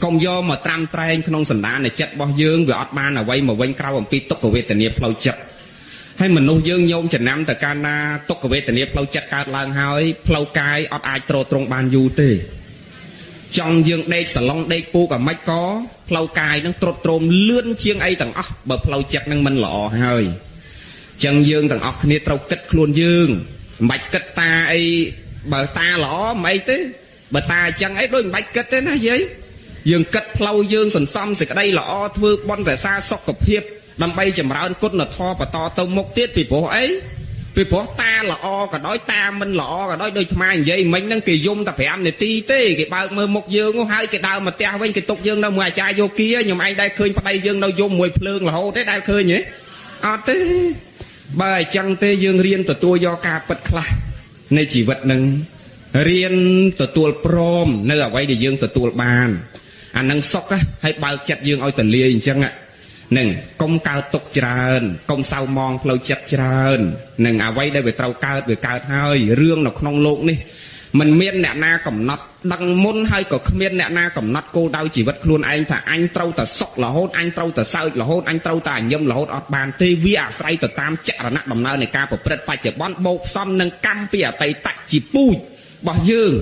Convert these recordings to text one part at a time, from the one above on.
កុំយកមកត្រាំត្រែងក្នុងសន្តាននៃចិត្តរបស់យើងវាអត់បានអ្វីមកវិញក្រៅអំពីទុក្ខវេទនាផ្លូវចិត្តហើយមនុស្សយើងញោមចំណាំទៅកាលណាទុក្ខវេទនាផ្លូវចិត្តកើតឡើងហើយផ្លូវកាយអត់អាចទ្រទ្រង់បានយូរទេចង់យើងដេកសឡុងដេកពូកអាម៉េចក៏ផ្លូវកាយនឹងទ្រុឌទ្រោមលឿនជាងអីទាំងអស់បើផ្លូវចិត្តនឹងមិនល្អហើយចឹងយើងទាំងអស់គ្នាត្រូវគិតខ្លួនយើងមិនបាច់គិតតាអីបើតាល្អមិនអីទេបើតាអញ្ចឹងអីដូចមិនបាច់គិតទេណាយាយយើងគិតផ្លូវយើងសន្សំសេចក្តីល្អធ្វើបុណ្យរក្សាសុខភាពដើម្បីចម្រើនគុណធម៌បន្តទៅមុខទៀតពីព្រោះអីពីព្រោះតាល្អក៏ដោយតាមិនល្អក៏ដោយដូចថ្មនិយាយមិញហ្នឹងគេយំតែ5នាទីទេគេបើកមើលមុខយើងហើយគេដើរមកផ្ទះវិញគេទុកយើងនៅមួយអាចារ្យយោគាខ្ញុំឯងដែរឃើញប្តីយើងនៅយំមួយភ្លើងរហូតទេដែលឃើញទេអត់ទេបើអញ្ចឹងទេយើងរៀនទទួលយកការពិតខ្លះនៃជីវិតនឹងរៀនទទួលព្រមនៅអ្វីដែលយើងទទួលបានអានឹងសុខហើយបើកចិត្តយើងឲ្យទលាយអញ្ចឹងនឹងកុំកើតទុកច្រើនកុំសៅមងផ្លូវចិត្តច្រើននឹងអ្វីដែលវាត្រូវកើតវាកើតហើយរឿងនៅក្នុងโลกនេះមិនមានអ្នកណាកំណត់ដឹងមុនហើយក៏គ្មានអ្នកណាកំណត់គោលដៅជីវិតខ្លួនឯងថាអញត្រូវតែសុខរហូតអញត្រូវតែសើចរហូតអញត្រូវតែញញឹមរហូតអត់បានទេវាអាស្រ័យទៅតាមចរណៈដំណើរនៃការប្រព្រឹត្តបច្ចុប្បន្នបូកផ្សំនឹងកម្មពីអតីតជាពូជរបស់យើង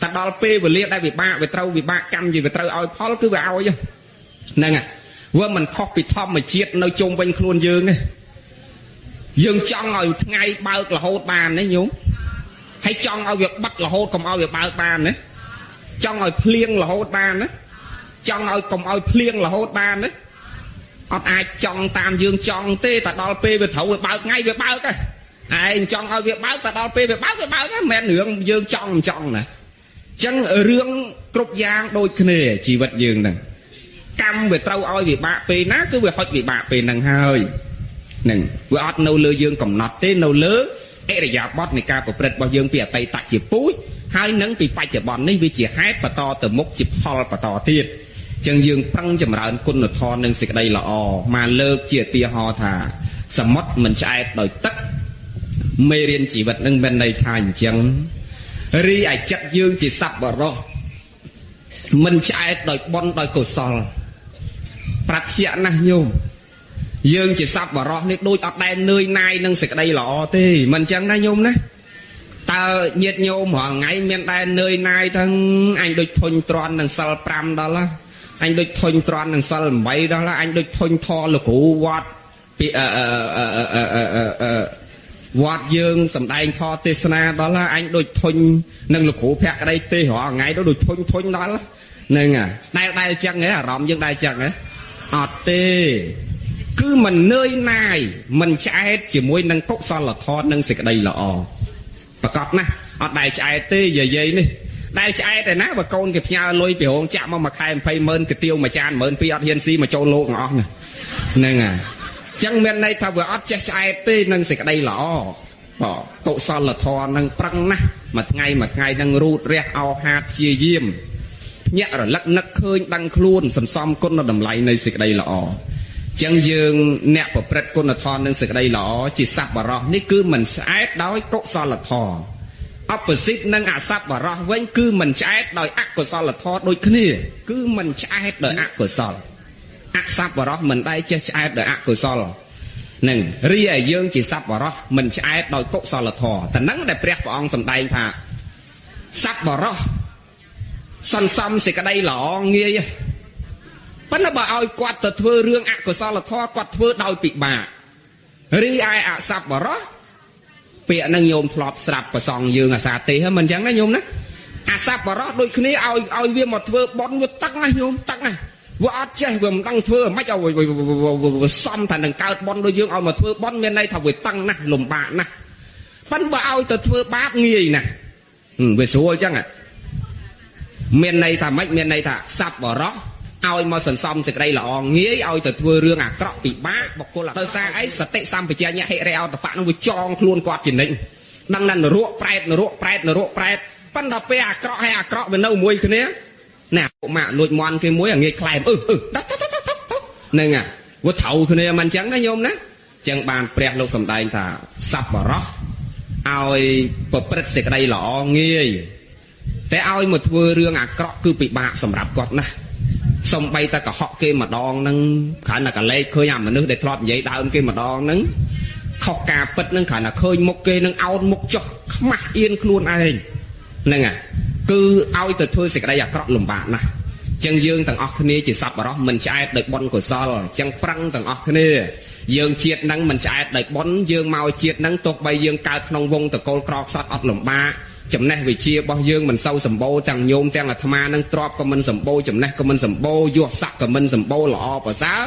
តែដល់ពេលវេលាដែលវិបាកវាត្រូវវិបាកកម្មវាត្រូវឲ្យផលគឺវាឲ្យហ្នឹងហើយវាមិនខុសពីធម្មជាតិនៅជុំវិញខ្លួនយើងទេយើងចង់ឲ្យថ្ងៃបើករហូតបានទេញោមហើយចង់ឲ្យវាបិទរហូតកុំឲ្យវាបើកបានទេចង់ឲ្យភ្លៀងរហូតបានទេចង់ឲ្យកុំឲ្យភ្លៀងរហូតបានទេអត់អាចចង់តាមយើងចង់ទេតែដល់ពេលវាត្រូវវាបើកថ្ងៃវាបើកហ៎ឯងចង់ឲ្យវាបើកតែដល់ពេលវាបើកវាបើកហ្នឹងមិនមែនរឿងយើងចង់មិនចង់ណាអញ្ចឹងរឿងគ្រប់យ៉ាងដូចគ្នាជីវិតយើងហ្នឹងកម្មវាត្រូវឲ្យវិបាកពេលណាគឺវាហុចវិបាកពេលហ្នឹងហើយហ្នឹងវាអត់នៅលើយើងកំណត់ទេនៅលើអរិយាបថនៃការប្រព្រឹត្តរបស់យើងពីអតីតជាពូជហើយនឹងពីបច្ចុប្បន្ននេះវាជាហេតុបន្តទៅមុខជាផលបន្តទៀតអញ្ចឹងយើងប្រឹងចម្រើនគុណធម៌និងសេចក្តីល្អមកលើកជាឧទាហរណ៍ថាសមុទ្រមិនឆ្អែតដោយទឹកមេរៀនជីវិតនឹងមិនន័យថាអញ្ចឹងរីឯចិត្តយើងជាសប្បុរសមិនឆ្អែតដោយបុណ្យដោយកុសលប្រាជ្ញាណាស់ញោមយើងជាសប្បុរសនេះដូចអត់ដែលនឿយណាយនឹងសេចក្តីល្អទេមិនអញ្ចឹងណាញោមណាតើញាតិញោមរាល់ថ្ងៃមានដែលនឿយណាយទាំងអញដូចធុញទ្រាន់នឹងសិល5ដល់អញដូចធុញទ្រាន់នឹងសិល8ដល់អញដូចធុញធរលោកគ្រូវត្តពីវត្តយើងសំដែងធម៌ទេសនាដល់អញដូចធុញនឹងលោកគ្រូភក្តីទេសរាល់ថ្ងៃដូចធុញធុញដល់ហ្នឹងដែលដែលអញ្ចឹងហ៎អារម្មណ៍យើងដែលអញ្ចឹងហ៎អត់ទេគឺមិននឿយណាយមិនឆ្អែតជាមួយនឹងកុសលធម៌និងសេចក្តីល្អប្រកបណាស់អត់ដែលឆ្អែតទេយាយនេះដែលឆ្អែតឯណាបើកូនគេផ្ញើលុយពីរោងចក្រមកមួយខែ20ម៉ឺនកាទៀវមួយចាន12000អត់ហ៊ានស៊ីមកចូលលោកទាំងអស់ហ្នឹងហើយចឹងមានន័យថាវាអត់ចេះឆ្អែតទេនឹងសេចក្តីល្អបាទកុសលធម៌នឹងប្រឹងណាស់មួយថ្ងៃមួយថ្ងៃនឹងរូតរះអោហាតជាយាមភ្ញាក់រលឹកនឹកឃើញដឹងខ្លួនសន្សំគុណតម្លៃនៃសេចក្តីល្អចឹងយើងអ្នកប្រព្រឹត្តគុណធម៌និងសេចក្តីល្អជាសប្បុរសនេះគឺមិនឆ្អែតដោយកុសលធម៌អបសិទ្ធនិងអសប្បុរសវិញគឺមិនឆ្អែតដោយអកុសលធម៌ដូចគ្នាគឺមិនឆ្អែតដោយអកុសលអសប្បុរសមិនដែលចេះឆ្អែតដោយអកុសលនឹងរីឯយើងជាសប្បុរសមិនឆ្អែតដោយកុសលធម៌តែនឹងដែលព្រះអង្គសម្ដែងថាសប្បុរសសន្សំសេចក្តីល្អងាយប៉ុន្តែបើឲ្យគាត់ទៅធ្វើរឿងអកុសលធម៌គាត់ធ្វើដោយពិបាករីឯអសប្បុរសពាក្យហ្នឹងញោមធ្លាប់ស្រាប់ប្រសងយើងអាសាទេហ្នឹងមិនអញ្ចឹងណាញោមណាអសប្បុរសដូចគ្នាឲ្យវាមកធ្វើបុណ្យវាតឹងណាញោមតឹងណាវាអត់ចេះវាមិនដឹងធ្វើមិនឲ្យសំថានឹងកើតបុណ្យដូចយើងឲ្យមកធ្វើបុណ្យមានន័យថាវាតឹងណាស់លំបាកណាស់ប៉ុន្តែបើឲ្យទៅធ្វើបាបងាយណាស់វាស្រួលអញ្ចឹងមានន័យថាម៉េចមានន័យថាសប្បុរសឲ្យមកសន្សំសេចក្តីល្អងាយឲ្យទៅធ្វើរឿងអាក្រក់ពិបាកបុគ្គលដោយសារអីសតិសម្បជញ្ញៈហិរិអតបៈនឹងវាចងខ្លួនគាត់ជានិច្ចដឹងណានរកប្រែតនរកប្រែតនរកប្រែតប៉ុន្តែពេលអាក្រក់ហើយអាក្រក់វានៅមួយគ្នាណាពួកម៉ាក់លួចមន់គេមួយអាងាយក្លែមអឺដល់ទៅហ្នឹងវាត្រូវគ្នាមិនអញ្ចឹងណាញោមណាអញ្ចឹងបានព្រះលោកសម្ដែងថាសប្បុរសឲ្យប្រព្រឹត្តសេចក្តីល្អងាយតែឲ្យមកធ្វើរឿងអាក្រក់គឺពិបាកសម្រាប់គាត់ណាស់ សំបីតែកុហកគេម្ដងហ្នឹងគ្រាន់តែកលេចឃើញអាមនុស្សដែលធ្លាប់និយាយដើមគេម្ដងហ្នឹងខុសការពិតហ្នឹងគ្រាន់តែឃើញមុខគេនឹងអោនមុខចុះខ្មាស់អៀនខ្លួនឯងហ្នឹងហ่ะគឺឲ្យទៅធ្វើសេចក្តីអាក្រក់លំបាកណាស់ចឹងយើងទាំងអស់គ្នាជាសប្បុរសមិនឆ្អែតដោយបុណ្យកុសលចឹងប្រឹងទាំងអស់គ្នាយើងជាតិហ្នឹងមិនឆ្អែតដោយបុណ្យយើងមកជាតិហ្នឹងទោះបីយើងកើតក្នុងវងតកូលក្រខ្សត់អត់លំបាកចំណេះវិជ្ជារបស់យើងមិនសូវសម្បូរទាំងញោមទាំងអាត្មានឹងទ្របក៏មិនសម្បូរចំណេះក៏មិនសម្បូរយោស័កក៏មិនសម្បូរល្អប្រសើរ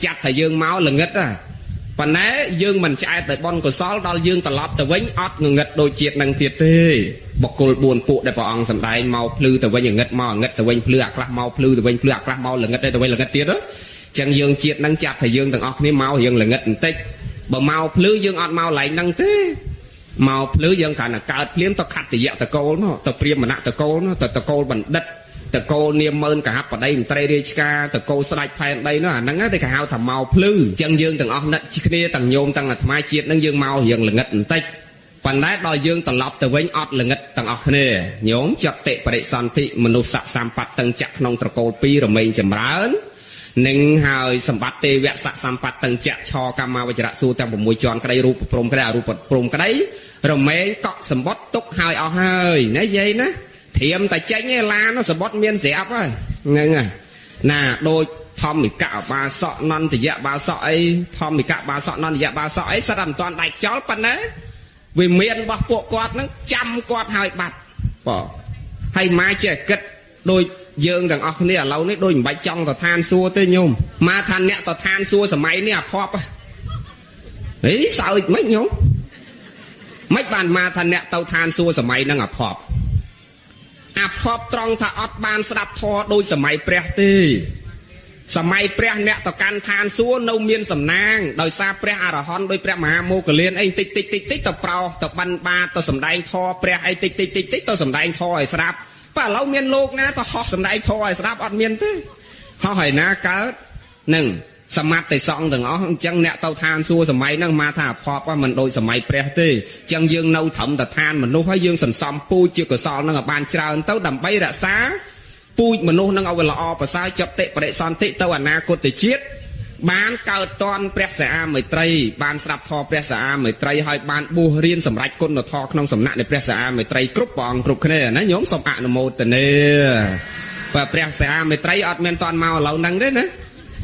ចាត់ថាយើងមកល្ងិតហ่ะប៉ុន្តែយើងមិនឆ្អែតដោយបុណ្យកុសលដល់យើងត្រឡប់ទៅវិញអត់ងងឹតដូចជាតិនឹងទៀតទេបុគ្គល4ពួកដែលព្រះអង្គសម្ដែងមកភ្លឺទៅវិញងងឹតមកងងឹតទៅវិញភ្លឺអាខ្លះមកភ្លឺទៅវិញភ្លឺអាខ្លះមកល្ងឹតទៅវិញល្ងឹតទៀតចឹងយើងជាតិនឹងចាត់ថាយើងទាំងអស់គ្នាមករៀងល្ងឹតបន្តិចបើមកភ្លឺយើងអត់មកឡែងហ្នឹងទេមកភ្លឺយើងគ្រាន់តែកើតភ្លាមទៅខត្តយៈតកូលនោះទៅព្រាហ្មណ៍តកូលនោះទៅតកូលបណ្ឌិតតកូលនាមម៉ឺនកហបតីមន្ត្រីរាជការតកូលស្ដេចផែនដីនោះអាហ្នឹងគេហៅថាមកភ្លឺចឹងយើងទាំងអស់នឹកគ្នាទាំងញោមទាំងអាត្មាជាតិហ្នឹងយើងមករៀងល្ងឹតបន្តិចប៉ុន្តែដល់យើងត្រឡប់ទៅវិញអត់ល្ងឹតទាំងអស់គ្នាញោមចតិបរិសន្ធិមនុស្សសម្បត្តិចៈក្នុងត្រកូលពីររមែងចម្រើននឹងហើយសម្បត្តិទេវៈសម្បត្តិចៈឆកម្មាវចរៈសួរទាំង6ជាន់ក្តីរូបព្រំក្តីអរូបព្រំក្តីរមែងកក់សម្បត្តិទុកហើយអស់ហើយណាយាយណាធៀមតែចេញឯឡានសម្បត្តិមានស្រាប់ហើយហ្នឹងណាដូចធម្មិកៈបាសកនន្តយៈបាសកអីធម្មិកៈបាសកនន្តយៈបាសកអីសិតតែមិនទាន់ដាច់ខ្យល់ប៉ុណ្ណាវិមានរបស់ពួកគាត់ហ្នឹងចាំគាត់ហើយបាត់បងហើយម៉ាចេះគិតដូចយើងទាំងអស់គ្នាឥឡូវនេះដូចមិនបាច់ចង់ទៅឋានសួគ៌ទេញោមមកថាអ្នកទៅឋានសួគ៌សម័យនេះអាភ័ព្វហីសើចមិនញោមមិនបានមកថាអ្នកទៅឋានសួគ៌សម័យហ្នឹងអាភ័ព្វអាភ័ព្វត្រង់ថាអត់បានស្ដាប់ធម៌ដូចសម័យព្រះទេសម័យព្រះអ្នកទៅកាន់ឋានសួគ៌នៅមានសំណាងដោយសារព្រះអរហន្តដោយព្រះមហាមោគលានអីតិចតិចតិចតិចទៅប្រោសទៅបិណ្ឌបាតទៅសំដែងធម៌ព្រះអីតិចតិចតិចតិចទៅសំដែងធម៌ឲ្យស្ដាប់បើឥឡូវមានលោកណាទៅហោះសំដែងធម៌ឲ្យស្ដាប់អត់មានទេហោះហើយណាកើតនឹងសមត្ថិសង្ឃទាំងអស់អញ្ចឹងអ្នកទៅឋានសួគ៌សម័យហ្នឹងមកថាអភ័ព្វមិនដូចសម័យព្រះទេអញ្ចឹងយើងនៅត្រឹមតែឋានមនុស្សហើយយើងសន្សំពូជជាកុសលហ្នឹងឲ្យបានច្រើនទៅដើម្បីរក្សាពូជមនុស្សហ្នឹងឲ្យវាល្អប្រសើរចតិបរិសន្ធិទៅអនាគតជាតិបានកើតតនព្រះសាអាមេត្រីបានស្ដាប់ធម៌ព្រះសាអាមេត្រីហើយបានបួសរៀនសម្រេចគុណធម៌ក្នុងសំណាក់នៃព្រះសាអាមេត្រីគ្រប់ព្រះអង្គគ្រប់គ្នាណាញោមសូមអនុមោទនាបើព្រះសាអាមេត្រីអត់មានតន់មកឥឡូវហ្នឹងទេណា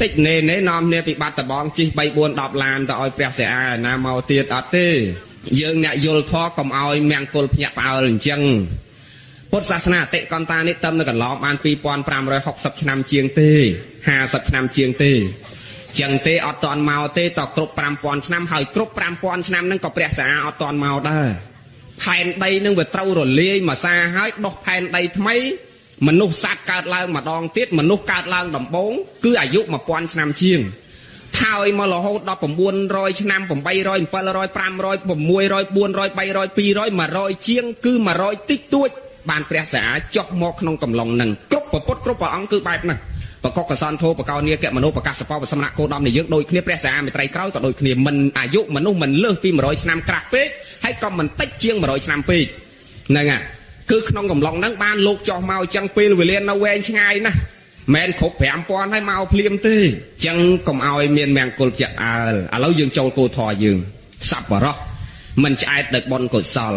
តិចណេនាំគ្នាពីបាត់ដបងជិះ3 4 10ឡានទៅឲ្យព្រះសាអាណាមកទៀតអត់ទេយើងអ្នកយល់ធម៌កុំឲ្យមង្គលភ្ញាក់ផ្អើលអញ្ចឹងពុទ្ធសាសនាអតិកន្តានេះតឹមនៅកន្លងបាន2560ឆ្នាំជាងទេ50ឆ្នាំជាងទេចឹងទេអត់តន់មកទេតគ្រប់5000ឆ្នាំហើយគ្រប់5000ឆ្នាំហ្នឹងក៏ព្រះសាអាអត់តន់មកដែរផែនដីហ្នឹងវាត្រូវរលាយមួយសាហើយដោះផែនដីថ្មីមនុស្សសត្វកើតឡើងម្ដងទៀតមនុស្សកើតឡើងដំបូងគឺអាយុ1000ឆ្នាំជាងថើយមករហូតដល់900ឆ្នាំ800 700 500 600 400 300 200 100ជាងគឺ100តិចតួចបានព្រះសាអាចុះមកក្នុងកំឡុងហ្នឹងគ្រប់ពុទ្ធគ្រប់ព្រះអង្គគឺបែបហ្នឹងបកកសន្ធោបកោនីកមនុបកាសបោសមណៈគោដំនៃយើងដូចគ្នាព្រះសាអាមេត្រីក្រោយក៏ដូចគ្នាមិនអាយុមនុស្សមិនលើសពី100ឆ្នាំក្រាស់ពេកហើយក៏មិនតិចជាង100ឆ្នាំពេកហ្នឹងហ่ะគឺក្នុងកំឡុងហ្នឹងបានលោកចុះមកអញ្ចឹងពេលវេលានៅវែងឆ្ងាយណាស់មិនគ្រប់5000ហើយមកភ្លាមទេអញ្ចឹងកុំឲ្យមានមង្គលភ្ញាក់ផ្អើលឥឡូវយើងចូលគោធម៌យើងសប្បុរសមិនឆ្អែតដោយបុណ្យកុសល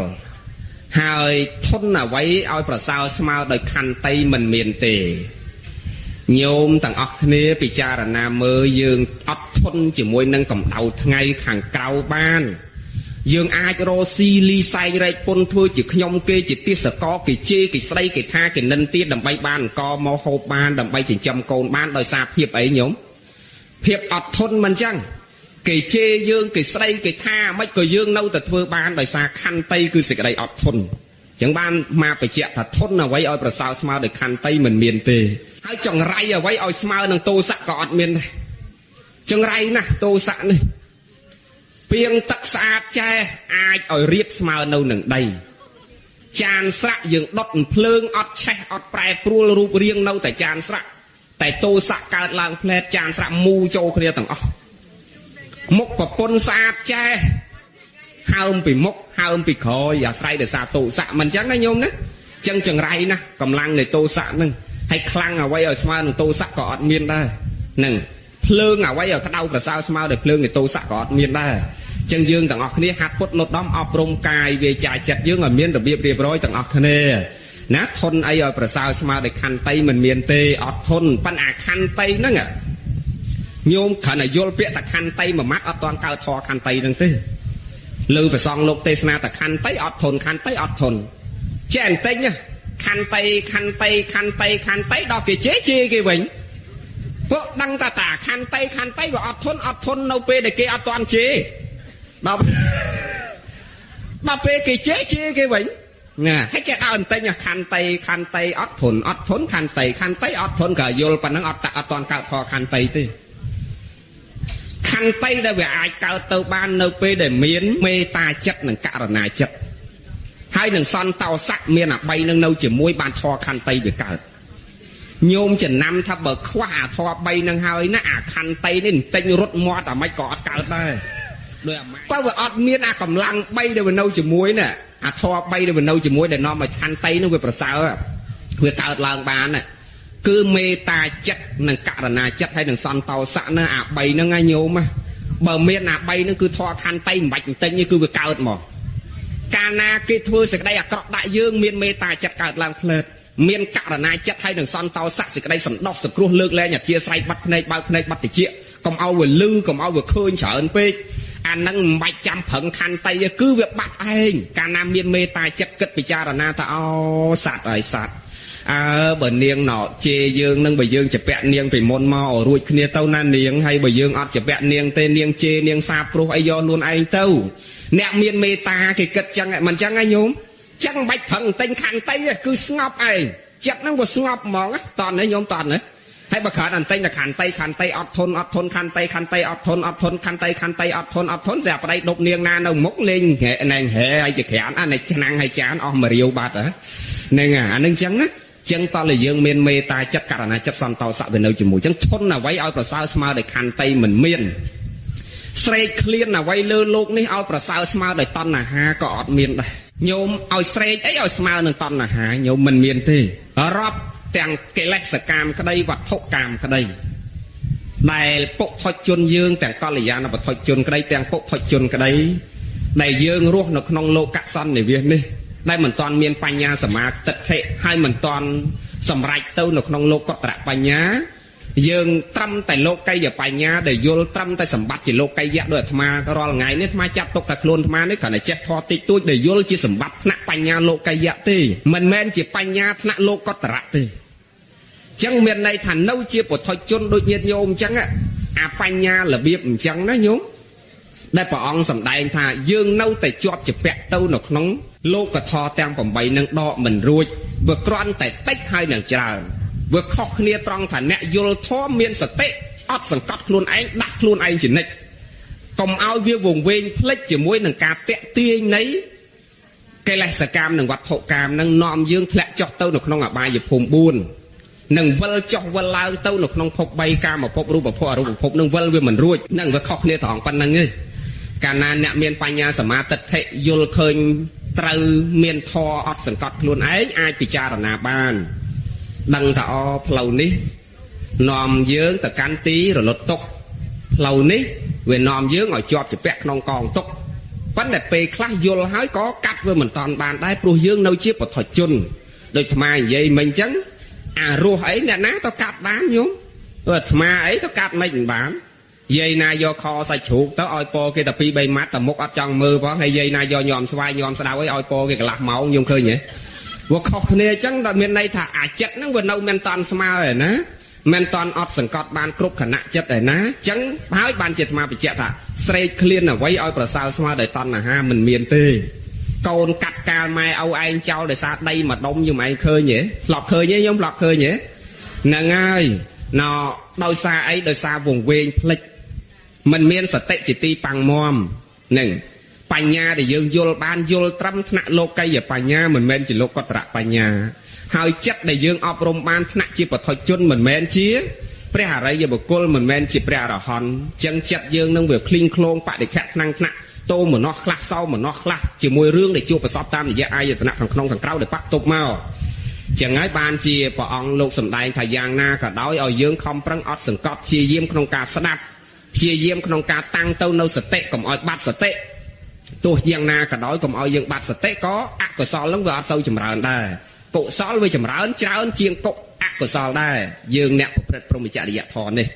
ហើយធនអ្វីឲ្យប្រសើរស្មើដោយខន្តីមិនមានទេញោមទាំងអស់គ្នាពិចារណាមើលយើងអត់ធន់ជាមួយនឹងកម្ដៅថ្ងៃខាងក្រៅបានយើងអាចរកស៊ីលីសែងរែកពុនធ្វើជាខ្ញុំគេជាទាសកគេជេរគេស្ដីគេថាគេនិន្ទាដើម្បីបានអង្គមកហូបបានដើម្បីចិញ្ចឹមកូនបានដោយសារភាពអីញោមភាពអត់ធន់មិនចឹងគេជេរយើងគេស្ដីគេថាមិនក៏យើងនៅតែធ្វើបានដោយសារខន្តីគឺសេចក្តីអត់ធន់ចឹងបានមកបញ្ជាក់ថាធន់អ្វីឲ្យប្រសើរស្មើដោយខន្តីមិនមានទេហើយចង្រៃអ្វីឲ្យស្មើនឹងទោសៈក៏អត់មានដែរចង្រៃណាស់ទោសៈនេះពីងទឹកស្អាតចែអាចឲ្យរៀបស្មើនៅនឹងដីចានស្រាក់យើងដុតភ្លើងអត់ឆេះអត់ប្រែប្រួលរូបរាងនៅតែចានស្រាក់តែទោសៈកើតឡើងផ្លែតចានស្រាក់មូចូលគ្នាទាំងអស់មុខប្រពន្ធស្អាតចែហើមពីមុខហើមពីក្រោយអាស្រ័យដោយសារទោសៈមិនចឹងណាញោមណាចឹងចង្រៃណាស់កម្លាំងនៃទោសៈហ្នឹង ហើយខ្លាំងអ្វីឲ្យស្មើនឹងទោសៈក៏អត់មានដែរនឹងភ្លើងអ្វីឲ្យក្តៅប្រសើរស្មើដោយភ្លើងនៃទោសៈក៏អត់មានដែរចឹងយើងទាំងអស់គ្នាហាត់ពុតលត់ដំអប់រំកាយវាចាចិត្តយើងឲ្យមានរបៀបរៀបរយទាំងអស់គ្នាណាធន់អីឲ្យប្រសើរស្មើដោយខន្តីមិនមានទេអត់ធន់ប៉ិនអាខន្តីហ្នឹងញោមគ្រាន់តែយល់ពាក្យតែខន្តីមួយម៉ាត់អត់ទាន់កើតធរខន្តីហ្នឹងទេលើព្រះសង្ឃលោកទេសនាតែខន្តីអត់ធន់ខន្តីអត់ធន់ចេះបន្តិចខន្តីខន្តីខន្តីខន្តីដល់គេជេរជេរគេវិញពួកដឹងតែតាខន្តីខន្តីវាអត់ធន់អត់ធន់នៅពេលដែលគេអត់ទាន់ជេរដល់ពេលគេជេរជេរគេវិញណាហើយគេដើរបន្តិចខន្តីខន្តីអត់ធន់អត់ធន់ខន្តីខន្តីអត់ធន់ក៏យល់ប៉ុណ្ណឹងអត់ទាន់កើតធរខន្តីទេខន្តីដែលវាអាចកើតទៅបាននៅពេលដែលមានមេត្តាចិត្តនិងករុណាចិត្តហើយនឹងសន្តោសៈមានអា3នឹងនៅជាមួយបានធរខន្តីវាកើតញោមចំណាំថាបើខ្វះអាធរ3នឹងហើយណាអាខន្តីនេះបន្តិចរត់មាត់អាម៉េចក៏អត់កើតដែរដោយអាម៉េចបើវាអត់មានអាកម្លាំង3ដែលវានៅជាមួយណាអាធរ3ដែលវានៅជាមួយដែលនាំឲ្យខន្តីនោះវាប្រសើរវាកើតឡើងបានណាគឺមេត្តាចិត្តនិងករុណាចិត្តហើយនឹងសន្តោសៈណាអា3ហ្នឹងណាញោមបើមានអា3ហ្នឹងគឺធរខន្តីមិនបាច់បន្តិចទេគឺវាកើតមកកាលណាគេធ្វើសេចក្តីអាក្រក់ដាក់យើងមានមេត្តាចិត្តកើតឡើងផ្លែតមានករុណាចិត្តហើយនឹងសន្តោសៈសេចក្តីសន្តោសសង្គ្រោះលើកលែងអធិស្ឋានបាត់ភ្នែកបើកភ្នែកបាត់តិចកុំឲ្យវាលឺកុំឲ្យវាឃើញច្រើនពេកអានឹងមិនបាច់ចាំប្រឹងខន្តីទេគឺវាបាត់ឯងកាលណាមានមេត្តាចិត្តគិតពិចារណាថាអូសត្វហើយសត្វអើបើនាងណោជេរយើងនឹងបើយើងជពាក់នាងពីមុនមកឲ្យរួចគ្នាទៅណានាងហើយបើយើងអត់ជពាក់នាងទេនាងជេរនាងសាបព្រោះអីយកខ្លួនឯងទៅអ្នកមានមេត្តាគេគិតចឹងមិនចឹងហ៎ញោមចឹងមិនបាច់ប្រឹងទិញខន្តីទេគឺស្ងប់ឯងចិត្តហ្នឹងវាស្ងប់ហ្មងតន់នេះញោមតន់នេះហើយបើគ្រាន់តែទិញតែខន្តីខន្តីអត់ធន់អត់ធន់ខន្តីខន្តីអត់ធន់អត់ធន់ខន្តីខន្តីអត់ធន់អត់ធន់ស្រាប់ប្តីដប់នាងណានៅមុខលេងណែងហែហើយជាក្រានអានេះឆ្នាំងហើយចានអស់មួយរាវបាត់ហ្នឹងអាហ្នឹងចឹងណាចឹងតើយើងមានមេត្តាចិត្តករុណាចិត្តសន្តោសៈវានៅជាមួយចឹងធន់អ្វីឲ្យប្រសើរស្មើដោយខន្តីមិនមានស្រេកឃ្លានអ្វីលើលោកនេះឲ្យប្រសើរស្មើដោយតណ្ហាក៏អត់មានដែរញោមឲ្យស្រេកអីឲ្យស្មើនឹងតណ្ហាញោមមិនមានទេរាប់ទាំងកិលេសកាមក្តីវត្ថុកាមក្តីដែលពុទ្ធជនយើងទាំងកល្យាណពុទ្ធជនក្តីទាំងពុទ្ធជនក្តីដែលយើងរស់នៅក្នុងលោកសន្និវាសនេះដែលមិនទាន់មានបញ្ញាសមាទិដ្ឋិហើយមិនទាន់សម្រេចទៅនៅក្នុងលោកតរបញ្ញាយើងត្រឹមតែលោកីយបញ្ញាដែលយល់ត្រឹមតែសម្បត្តិជាលោកីយៈដោយអាត្មារាល់ថ្ងៃនេះអាត្មាចាប់ទុកតែខ្លួនអាត្មានេះគ្រាន់តែចេះធម៌តិចតួចដែលយល់ជាសម្បត្តិថ្នាក់បញ្ញាលោកីយៈទេមិនមែនជាបញ្ញាថ្នាក់លោកតរៈទេចឹងមានន័យថានៅជាពុទ្ធជនដូចញាតិញោមអញ្ចឹងអាបញ្ញារបៀបអញ្ចឹងណាញោមដែលព្រះអង្គសម្ដែងថាយើងនៅតែជាប់ជាពាក់ទៅនៅក្នុងលោកធម៌ទាំង8នឹងដកមិនរួចវាគ្រាន់តែតិចហើយនឹងច្រើនវាខុសគ្នាត្រង់ថាអ្នកយល់ធម៌មានសតិអត់សង្កត់ខ្លួនឯងដាស់ខ្លួនឯងជានិច្ចកុំឲ្យវាវង្វេងភ្លេចជាមួយនឹងការតាក់ទាញនៃកិលេសកាមនិងវត្ថុកាមនឹងនាំយើងធ្លាក់ចុះទៅនៅក្នុងអបាយភូមិ4នឹងវិលចុះវិលឡើងទៅនៅក្នុងភព3កាមភពរូបភពអរូបភពនឹងវិលវាមិនរួចនឹងវាខុសគ្នាត្រង់ប៉ុណ្្នឹងទេកាលណាអ្នកមានបញ្ញាសមាទិដ្ឋិយល់ឃើញត្រូវមានធម៌អត់សង្កត់ខ្លួនឯងអាចពិចារណាបានដឹងថាអផ្លូវនេះនាំយើងទៅកាន់ទីរលត់ទុក្ខផ្លូវនេះវានាំយើងឲ្យជាប់ជាពាក់ក្នុងកងទុក្ខប៉ុន្តែពេលខ្លះយល់ហើយក៏កាត់វាមិនតាន់បានដែរព្រោះយើងនៅជាពុទ្ធជនដូចអាត្មានិយាយមិញអញ្ចឹងអារស់អីអ្នកណាទៅកាត់បានញោមអាត្មាអីទៅកាត់មិនបានយាយណាយកខសាច់ជ្រូកទៅឲ្យពគេតែ2 3ម៉ាត់តែមុខអត់ចង់មើលផងហើយយាយណាយកញោមស្វាយញោមស្ដៅអីឲ្យពគេកន្លះម៉ោងញោមឃើញទេវាខុសគ្នាអញ្ចឹងដល់មានន័យថាអាចិត្តហ្នឹងវានៅមិនតាន់ស្មើឯណាមិនតាន់អត់សង្កត់បានគ្រប់ខណៈចិត្តឯណាអញ្ចឹងហើយបានជាអាត្មាបញ្ជាក់ថាស្រេកឃ្លានអ្វីឲ្យប្រសើរស្មើដោយតណ្ហាមិនមានទេកូនកាត់កាលម៉ែឪឯងចោលដោយសារដីមួយដុំយំឯងឃើញទេធ្លាប់ឃើញទេញោមធ្លាប់ឃើញទេហ្នឹងហើយណដោយសារអីដោយសារវង្វេងភ្លេចមិនមានសតិជាទីប៉ាំងមមនឹងបញ្ញាដែលយើងយល់បានយល់ត្រឹមថ្នាក់លោកីយបញ្ញាមិនមែនជាលោកតរបញ្ញាហើយចិត្តដែលយើងអប់រំបានថ្នាក់ជាពុទ្ធជនមិនមែនជាព្រះអរិយបុគ្គលមិនមែនជាព្រះអរហន្តចឹងចិត្តយើងនឹងវាឃ្លីងឃ្លោងបដិខៈថ្នាំងថ្នាក់ តោមនោះខ្លះសោមនោះខ្លះជាមួយរឿងដែលជួបប្រសពតាមរយៈអាយតនៈខាងក្នុងខាងក្រៅដែលបាក់ទុកមក ចឹងហើយបានជាព្រះអង្គលោកសម្ដែងថាយ៉ាងណាក៏ដោយឲ្យយើងខំប្រឹងអត់សង្កត់ព្យាយាមក្នុងការស្ដាប់ព្យាយាមក្នុងការតាំងទៅនៅសតិកុំឲ្យបាត់សតិទោះយ៉ាងណាក៏ដោយកុំឲ្យយើងបាត់សតិក៏អកុសលនឹងវាអត់សូវចម្រើនដែរកុសលវាចម្រើនច្រើនជាងកុអកុសលដែរយើងអ្នកប្រព្រឹត្តព្រហ្មចរិយធម៌នេះ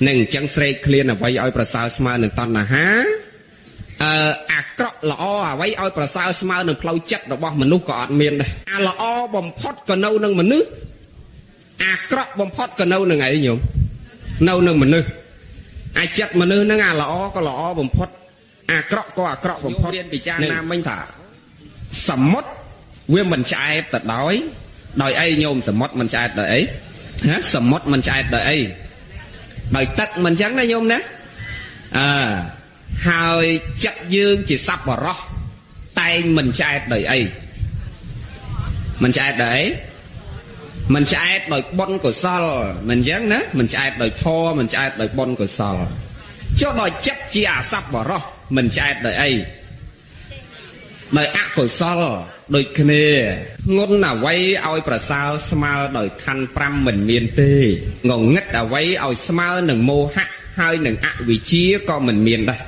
នឹងអញ្ចឹងស្រេកឃ្លានអ្វីឲ្យប្រសើរស្មើនឹងតណ្ហាអាក្រក់ល្អអ្វីឲ្យប្រសើរស្មើនឹងផ្លូវចិត្តរបស់មនុស្សក៏អត់មានដែរអាល្អបំផុតក៏នៅនឹងមនុស្សអាក្រក់បំផុតក៏នៅនឹងអីញោមនៅនឹងមនុស្សអាចិត្តមនុស្សនឹងអាល្អក៏ល្អបំផុតអាក្រក់ក៏អាក្រក់បំផុតរៀនពិចារណាមិញថាសមុទ្រវាមិនឆ្អែតទៅដោយអីញោមសមុទ្រមិនឆ្អែតដោយអីណាសមុទ្រមិនឆ្អែតដោយអីដោយទឹកមិនអញ្ចឹងណាញោមណាអើហើយចិត្តយើងជាសប្បុរសតែងមិនឆ្អែតដោយអីមិនឆ្អែតដោយអីមិនឆ្អែតដោយបុណ្យកុសលមិនអញ្ចឹងណាមិនឆ្អែតដោយធម៌មិនឆ្អែតដោយបុណ្យកុសលចុះដល់ចិត្តជាអសប្បុរសមិនឆ្អែតដោយអីដោយអកុសលដូចគ្នាងន់អ្វីឲ្យប្រសើរស្មើដោយខណ្ឌ5មិនមានទេងងឹតអ្វីឲ្យស្មើនឹងមោហៈហើយនឹងអវិជ្ជាក៏មិនមានដែរ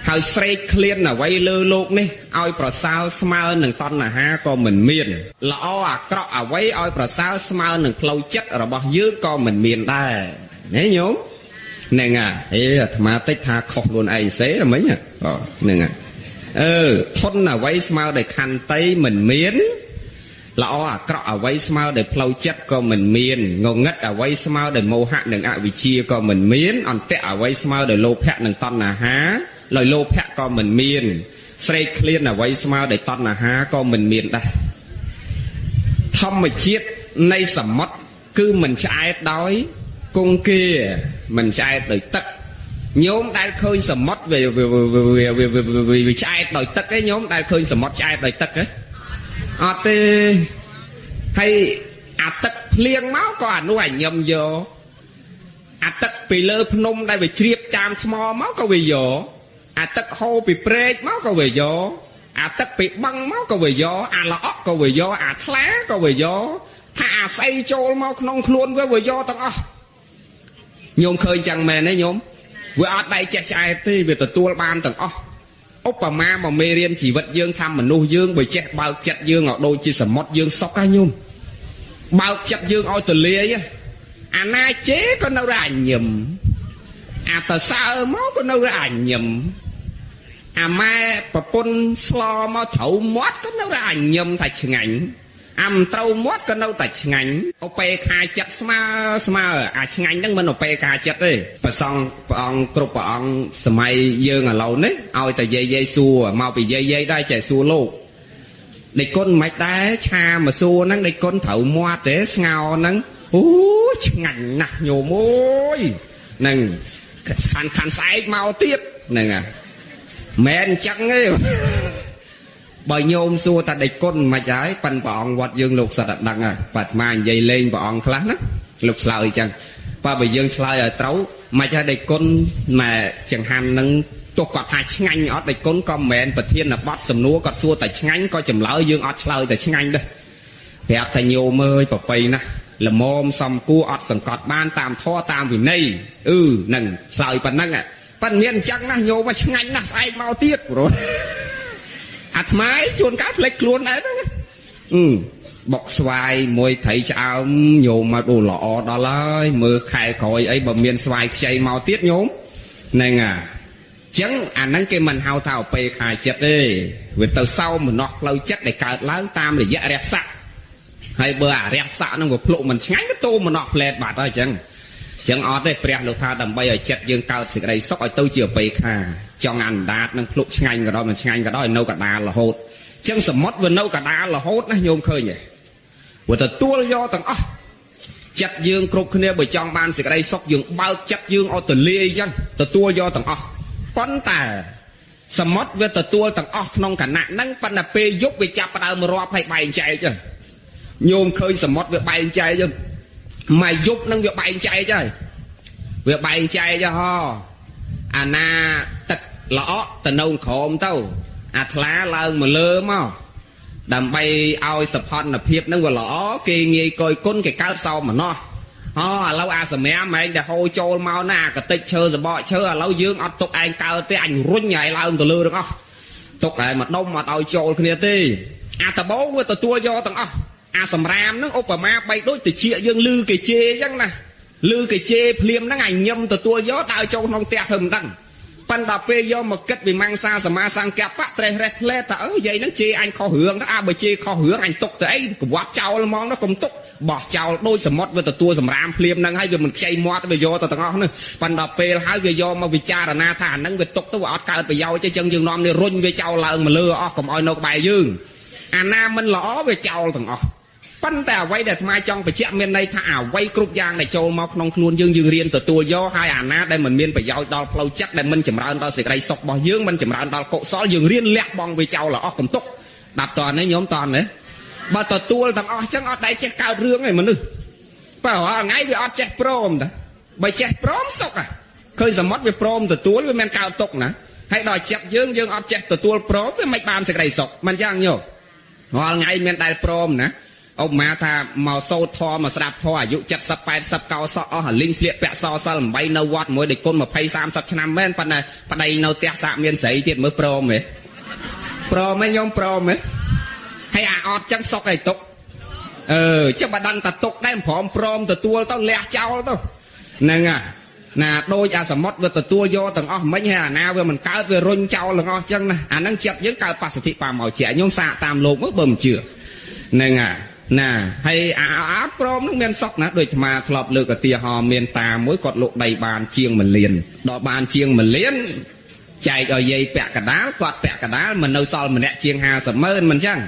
ហើយស្រេកឃ្លានអ្វីលើលោកនេះឲ្យប្រសើរស្មើនឹងតណ្ហាក៏មិនមានល្អអាក្រក់អ្វីឲ្យប្រសើរស្មើនឹងផ្លូវចិត្តរបស់យើងក៏មិនមានដែរណាញោមហ្នឹងហើយអេអាត្មាតិចថាខុសខ្លួនឯងសេមិញហ្នឹងហើយអឺធនអ្វីស្មើដោយខន្តីមិនមានល្អអាក្រក់អ្វីស្មើដោយផ្លូវចិត្តក៏មិនមានងងឹតអ្វីស្មើដោយមោហៈនិងអវិជ្ជាក៏មិនមានអន្តៈអ្វីស្មើដោយលោភៈនិងតណ្ហាដោយលោភៈក៏មិនមានស្រេកឃ្លានអ្វីស្មើដោយតណ្ហាក៏មិនមានដែរធម្មជាតិនៃសមុទ្រគឺមិនឆ្អែតដោយគង្គាមិនឆ្អែតដោយទឹកញោមដែលឃើញសមុទ្រវាឆ្អែតដោយទឹកឯងញោមដែលឃើញសមុទ្រឆ្អែតដោយទឹកទេអត់ទេហើយអាទឹកភ្លៀងមកក៏អានោះអាញឹមយកអាទឹកពីលើភ្នំដែលវាជ្រាបចាមថ្មមកក៏វាយកអាទឹកហូរពីព្រែកមកក៏វាយកអាទឹកពីបឹងមកក៏វាយកអាល្អក់ក៏វាយកអាថ្លាក៏វាយកថាអាស្អីចូលមកក្នុងខ្លួនវាយកទាំងអស់ញោមឃើញចឹងមែនទេញោមវាអត់ដៃចេះឆ្អែតទេវាទទួលបានទាំងអស់ឧបមាមកមេរៀនជីវិតយើងថាមនុស្សយើងបើចេះបើកចិត្តយើងឲ្យដូចជាសមុទ្រយើងសុកហ៎ញោមបើកចិត្តយើងឲ្យទលាយអាណាជេក៏នៅតែអញឹមអាតសើមកក៏នៅតែអញឹមអាម៉ែប្រពន្ធស្លមកត្រូវមាត់ក៏នៅតែអញឹមថាឆ្ងាញ់អាមិនត្រូវមាត់ក៏នៅតែឆ្ងាញ់ឧបេខាចិត្តស្មើស្មើអាឆ្ងាញ់ហ្នឹងមិនឧបេខាចិត្តទេព្រះសង្ឃព្រះអង្គគ្រប់ព្រះអង្គសម័យយើងឥឡូវនេះឲ្យតែយាយៗសួរមកពីយាយៗដែរចេះសួរលោកដេចគុណមិនដែរឆាមកសួរហ្នឹងដេចគុណត្រូវមាត់ទេស្ងោហ្នឹងអូឆ្ងាញ់ណាស់ញោមអើយហ្នឹងខានស្អែកមកទៀតហ្នឹងហ่ะមែនអញ្ចឹងទេបើញោមសួរថាដេចគុណមិនហើយប៉ិនព្រះអង្គវត្តយើងលោកសិតតែដឹងហើយបាត់មកនិយាយលេងព្រះអង្គខ្លះណាលោកឆ្លើយអញ្ចឹងបើយើងឆ្លើយឲ្យត្រូវមិនហើយដេចគុណម៉ែចង្ហាន់នឹងទោះគាត់ថាឆ្ងាញ់អត់ដេចគុណក៏មិនមែនប្រធានបទសំណួរគាត់សួរតែឆ្ងាញ់ក៏ចម្លើយយើងអត់ឆ្លើយតែឆ្ងាញ់ដែរប្រាប់ថាញោមអើយប្រពៃណាស់ល្មមសំគួរអត់សង្កត់បានតាមធម៌តាមវិន័យអឺនឹងឆ្លើយប៉ុណ្ណឹងប៉ិនមានអញ្ចឹងណាញោមឆ្ងាញ់ណាស់ស្អែកមកទៀតព្រោះអាត្មាជួនកាលភ្លេចខ្លួនដែរហ្នឹងបុកស្វាយមួយត្រីឆ្អើមញោមមកអូល្អដល់ហើយមើលខែក្រោយអីបើមានស្វាយខ្ចីមកទៀតញោមហ្នឹងអាចឹងអាហ្នឹងគេមិនហៅថាឧបេខាចិត្តទេវាទៅសោមនស្សផ្លូវចិត្តដែលកើតឡើងតាមរយៈរះស័កហើយបើអារះស័កហ្នឹងវាភ្លុកមិនឆ្ងាញ់ក៏ទោមនស្សផ្លែតបាត់ហើយចឹងចឹងអត់ទេព្រះលោកថាដើម្បីឲ្យចិត្តយើងកើតសេចក្តីសុខឲ្យទៅជាឧបេខាចង់អណ្ដាតនឹងភ្លុកឆ្ងាញ់ក៏ដោយមិនឆ្ងាញ់ក៏ដោយនៅកដាលរហូតចឹងសមុទ្រវានៅកដាលរហូតណាញោមឃើញទេវាទទួលយកទាំងអស់ចិត្តយើងគ្រប់គ្នាបើចង់បានសេចក្តីសុខយើងបើកចិត្តយើងឲ្យទលាយចឹងទទួលយកទាំងអស់ប៉ុន្តែសមុទ្រវាទទួលទាំងអស់ក្នុងខណៈហ្នឹងប៉ុន្តែពេលយប់វាចាប់ផ្ដើមរាប់ឲ្យបែងចែកចឹងញោមឃើញសមុទ្រវាបែងចែកចឹងមកយប់ហ្នឹងវាបែងចែកហើយវាបែងចែកហោអាណាទឹកល្អក់ទៅនៅក្រោមទៅអាថ្លាឡើងមកលើមក ដើម្បីឲ្យសភនភាពនឹងវាល្អគេងាយកយគុណគេកើតសោមនស្សអូឥឡូវអាសម្រាមឯងដែលហូរចូលមកណាអាកតិចឈើសបកឈើឥឡូវយើងអត់ទុកឯងកើតទេអញរុញឲ្យឡើងទៅលើទាំងអស់ទុកឯងមកដុំអត់ឲ្យចូលគ្នាទេអាដបងវាទទួលយកទាំងអស់អាសម្រាមនឹងឧបមាបីដូចតិចយើងលឺគេជេរអញ្ចឹងណាលឺគេជេរភ្លាមហ្នឹងអញញឹមទទួលយកដើរចូលក្នុងផ្ទះធ្វើមិនដឹងប៉ុន្តែពេលយកមកគិតវិមង្សាសមាសង្កបៈត្រេះរេះផ្លែថាអើយាយហ្នឹងជេរអញខុសរឿងទៅអាបើជេរខុសរឿងអញទុកទៅអីកវត្តចោលហ្មងទៅកុំទុកបោះចោលដូចសមុទ្រវាទទួលសម្រាមភ្លាមហ្នឹងហើយវាមិនខ្ចីមាត់វាយកទៅទាំងអស់ហ្នឹងប៉ុន្តែពេលហើយវាយកមកពិចារណាថាអាហ្នឹងវាទុកទៅវាអត់កើតប្រយោជន៍ទេចឹងយើងនាំនេះរុញវាចោលឡើងមកលើអស់កុំឲ្យនៅក្បែរយើងអាណាមិនល្អវាចោលទាំងអស់ប៉ុន្តែអ្វីដែលអាត្មាចង់បញ្ជាក់មានន័យថាអ្វីគ្រប់យ៉ាងដែលចូលមកក្នុងខ្លួនយើងយើងរៀនទទួលយកហើយអាណាដែលមិនមានប្រយោជន៍ដល់ផ្លូវចិត្តដែលមិនចម្រើនដល់សេចក្តីសុខរបស់យើងមិនចម្រើនដល់កុសលយើងរៀនលះបង់វាចោលអស់កុំទុកដាប់តនេះញោមតនេះបើទទួលទាំងអស់ចឹងអត់ដែលចេះកើតរឿងឯមនុស្សបើរាល់ថ្ងៃវាអត់ចេះព្រមតាបើចេះព្រមសុខឃើញសមុទ្រវាព្រមទទួលវាមិនកើតទុកណាហើយដល់ចិត្តយើងយើងអត់ចេះទទួលព្រមវាមិនបានសេចក្តីសុខមិនយ៉ាងញោមរាល់ថ្ងៃមានដែលព្រមណាឧបមាថាមកសូត្រធម៌មកស្ដាប់ធម៌អាយុ70 80កោសក់អស់លីងស្លៀកពាក់សសិល8នៅវត្តមួយដូចគុណ20 30ឆ្នាំមែនប៉ុន្តែប្តីនៅផ្ទះសាកមានស្រីទៀតមើលព្រមទេព្រមទេញោមព្រមទេហើយអាអត់ចឹងសុកអីទុកអឺចឹងបើដឹងតែទុកដែរព្រមព្រមទទួលទៅលះចោលទៅហ្នឹងណាដូចអាសមុទ្រវាទទួលយកទាំងអស់មិញហើយអាណាវាមិនកើតវារុញចោលទាំងអស់ចឹងណាអាហ្នឹងចិត្តយើងកើតបស្សទ្ធិបាមកជាញោមសាកតាមលោកមើលបើមិនជឿហ្នឹងណាហើយអាព្រមនឹងមានសុកណាដូចអាត្មាធ្លាប់លើកឧទាហរណ៍មានតាមួយគាត់លក់ដីបានជាង1លានដល់បានជាង1លានចែកឲ្យយាយពាក់កដាលគាត់ពាក់កដាលមិននៅសល់ម្នាក់ជាង50ម៉ឺនមិនចឹង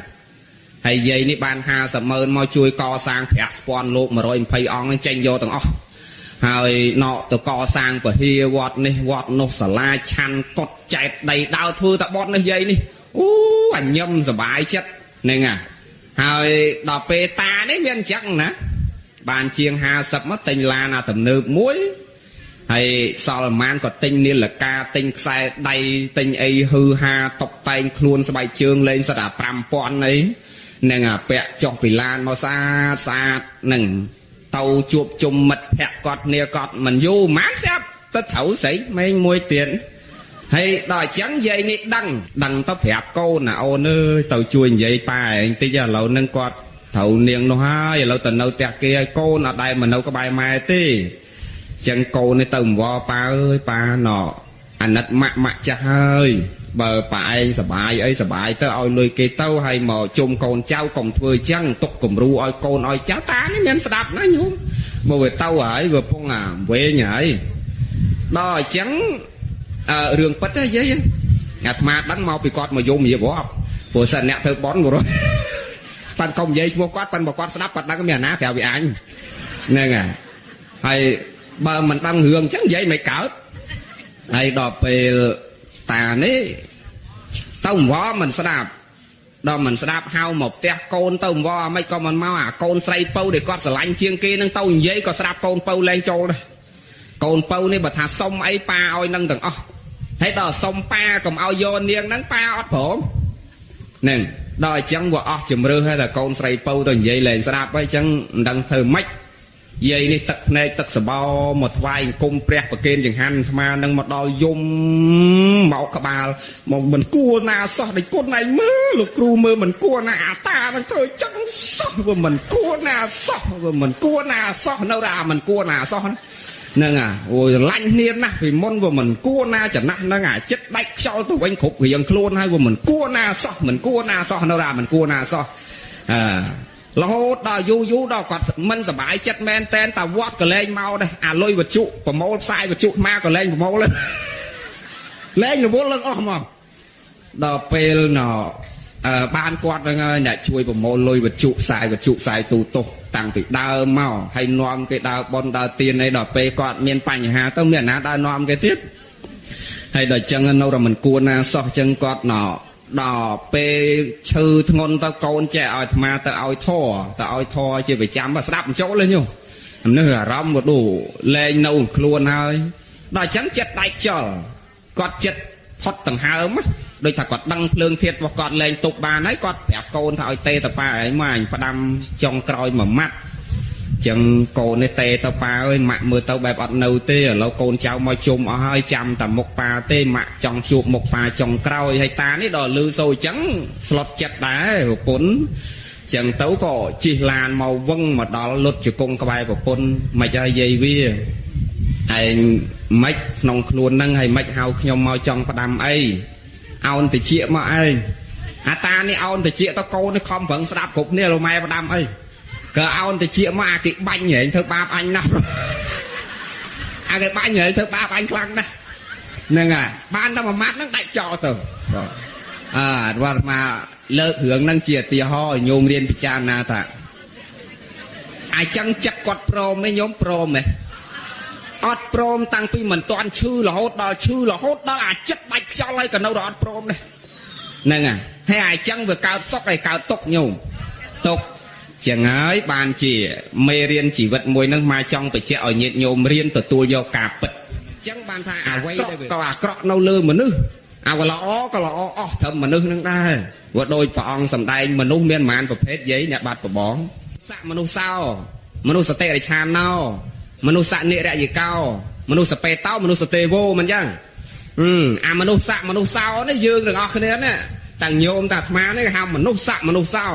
ហើយយាយនេះបាន50ម៉ឺនមកជួយកសាងប្រាក់ស្ពាន់លោក120អង្គចេញយកទាំងអស់ហើយណកទៅកសាងពហិវត្តនេះវត្តនោះសាលាឆាន់កុដចែកដីដើរធ្វើតែបត់នេះយាយនេះអូអញញឹមសប្បាយចិត្តហ្នឹងហើយដល់ពេលតានេះមានអញ្ចឹងណាបានជាង50មកទិញឡានអាទំនើបមួយហើយសល់ប្រហែលក៏ទិញនាឡិកាទិញខ្សែដៃទិញអីហឺហាតុបតែងខ្លួនស្បែកជើងលេងសិតអា5000អីនឹងអាពាក់ចុះពីឡានមកស្អាតស្អាតនឹងទៅជួបជុំមិត្តភក្តិគាត់គ្នាគាត់មិនយូរហ្មងស្រាប់ទៅត្រូវស្រីមេងមួយទៀតហើយដល់អញ្ចឹងយាយនេះដឹងទៅប្រាប់កូនណាអូនអើយទៅជួយនិយាយប៉ែឯងតិចឥឡូវនឹងគាត់ត្រូវនាងនោះហើយឥឡូវទៅនៅផ្ទះគេហើយកូនអត់ដែលមកនៅក្បែរម៉ែទេអញ្ចឹងកូននេះទៅអង្វរប៉ាអើយប៉ាណអាណិតម៉ាក់ម៉ាក់ចាស់ហើយបើប៉ាឯងសបាយអីសបាយទៅឲ្យលុយគេទៅហើយមកជុំកូនចៅកុំធ្វើអញ្ចឹងទុកគំរូឲ្យកូនឲ្យចៅតានេះមានស្ដាប់ណាញោមបើវាទៅហើយវាពងអាវែងហើយដល់អញ្ចឹងរឿងពិតទេយាយអាត្មាដឹងមកពីគាត់មកយំរៀបរាប់ព្រោះសិនអ្នកធ្វើបន់ព្រោះប៉ាន់កុំនិយាយឈ្មោះគាត់ប៉ាន់បើគាត់ស្ដាប់គាត់ដឹងមានអាណាប្រាប់វាអញហ្នឹងហើយបើមិនដឹងរឿងអញ្ចឹងនិយាយមិនកើតហើយដល់ពេលតានេះទៅអង្វរមិនស្ដាប់ដល់មិនស្ដាប់ហៅមកផ្ទះកូនទៅអង្វរអាម៉េចក៏មិនមកអាកូនស្រីពៅដែលគាត់ស្រឡាញ់ជាងគេនឹងទៅនិយាយក៏ស្ដាប់កូនពៅលែងចូលដែរកូនពៅនេះបើថាសុំអីប៉ាឲ្យនឹងទាំងអស់ហើយដល់សុំប៉ាកុំឲ្យយកនាងហ្នឹងប៉ាអត់ព្រមហ្នឹងដល់អញ្ចឹងវាអស់ជំរឿហើយតែកូនស្រីពៅទៅនិយាយលែងស្ដាប់ហើយអញ្ចឹងមិនដឹងធ្វើម៉េចយាយនេះទឹកភ្នែកទឹកសបោមកថ្វាយអង្គមព្រះប្រគេនចង្ហាន់អាត្មានឹងមកដល់យំមកក្បាលមកមិនគួរណាសោះដូចគុណឯងមើលលោកគ្រូមើលមិនគួរណាអាតានឹងធ្វើចឹងសោះវាមិនគួរណាសោះវាមិនគួរណាសោះនៅតែមិនគួរណាសោះហ្នឹងអូយស្រឡាញ់គ្នាណាស់ពីមុនវាមិនគួរណាចំណាស់ហ្នឹងអាចិត្តដាច់ខ្យល់ទៅវិញគ្រប់រៀងខ្លួនហើយវាមិនគួរណាសោះមិនគួរណាសោះនៅតែមិនគួរណាសោះអឺរហូតដល់យូរយូរដល់គាត់មិនសប្បាយចិត្តមែនតែនតាវត្តក៏លែងមកដែរអាលុយវត្ថុប្រមូលផ្សាយវត្ថុមកក៏លែងប្រមូលលែងរវល់ឡើងអស់មកដល់ពេលណបានគាត់ហ្នឹងហើយអ្នកជួយប្រមូលលុយវត្ថុផ្សាយវត្ថុផ្សាយទូទស្សន៍តាំងពីដើមមកហើយនាំគេដើរបនដើរទៀនអីដល់ពេលគាត់មានបញ្ហាទៅមានអាណាដើរនាំគេទៀតហើយដល់ចឹងនៅតែមិនគួរណាសោះចឹងគាត់ណដល់ពេលឈឺធ្ងន់ទៅកូនចេះឲ្យអាត្មាទៅឲ្យធរទៅឲ្យធរជាប្រចាំស្ដាប់បញ្ចូលទេញោមនេះអារម្មណ៍វាដូលែងនៅខ្លួនហើយដល់ចឹងចិត្តដាច់ចោលគាត់ចិត្តផុតដង្ហើម ដូចថាគាត់ដឹងភ្លើងធាតុរបស់គាត់លែងទប់បានហើយគាត់ប្រាប់កូនថាឲ្យទេតប៉ាឯងមកអញផ្ដាំចុងក្រោយមួយម៉ាត់ចឹងកូននេះទេទៅប៉ាអើយម៉ាក់មើលទៅបែបអត់នៅទេឥឡូវកូនចៅមកជុំអស់ហើយចាំតែមុខប៉ាទេម៉ាក់ចង់ជួបមុខប៉ាចុងក្រោយហើយតានេះដល់លឺសូរចឹងស្លុតចិត្តដែរប្រពន្ធចឹងទៅក៏ជិះឡានមកវឹងមកដល់លុតជង្គង់ក្បែរប្រពន្ធមិនឲ្យយាយវាឯងមិនក្នុងខ្លួននឹងហើយមិនហៅខ្ញុំមកចង់ផ្ដាំអីអោនតិចមកឯងអាតានេះអោនតិចទៅកូននេះខំប្រឹងស្ដាប់គ្រប់គ្នាលោកម៉ែផ្ដាំអីក៏អោនតិចមកអាគេបាញ់ហែងធ្វើបាបអញណាស់អាគេបាញ់ហែងធ្វើបាបអញខ្លាំងណាស់ហ្នឹងហើយបានតែមួយម៉ាត់ហ្នឹងដាច់ចោលទៅអើវត្តមកលើករឿងហ្នឹងជាឧទាហរណ៍ឲ្យញោមរៀនពិចារណាថាអាចចឹងចិត្តគាត់ព្រមទេញោមព្រមទេអត់ព្រមតាំងពីមិនតាន់ឈឺរហូតដល់ឈឺរហូតដល់អាចិត្តដាច់ខ្យល់ហើយក៏នៅតែអត់ព្រមដែរហ្នឹងហើយអាចចឹងវាកើតសុខហើយកើតទុក្ខញោមទុក្ខចឹងហើយបានជាមេរៀនជីវិតមួយនឹងមកចង់បញ្ជាក់ឲ្យញាតិញោមរៀនទទួលយកការពិតចឹងបានថាអ្វីដែលក៏អាក្រក់នៅលើមនុស្សអាវល្អក៏ល្អអស់ត្រឹមមនុស្សនឹងដែរព្រោះដោយព្រះអង្គសម្ដែងមនុស្សមានប៉ុន្មានប្រភេទយាយអ្នកបាត់ប្របងសៈមនុស្សសោមនុស្សសតិរិឆាណោមនុស្សនិរយិកោមនុស្សបេតោមនុស្សទេវោមិនចឹងអាមនុស្សសៈមនុស្សសោនេះយើងទាំងអស់គ្នានេះតាំងញោមតាអាត្មានេះគេហៅមនុស្សសៈមនុស្សសោ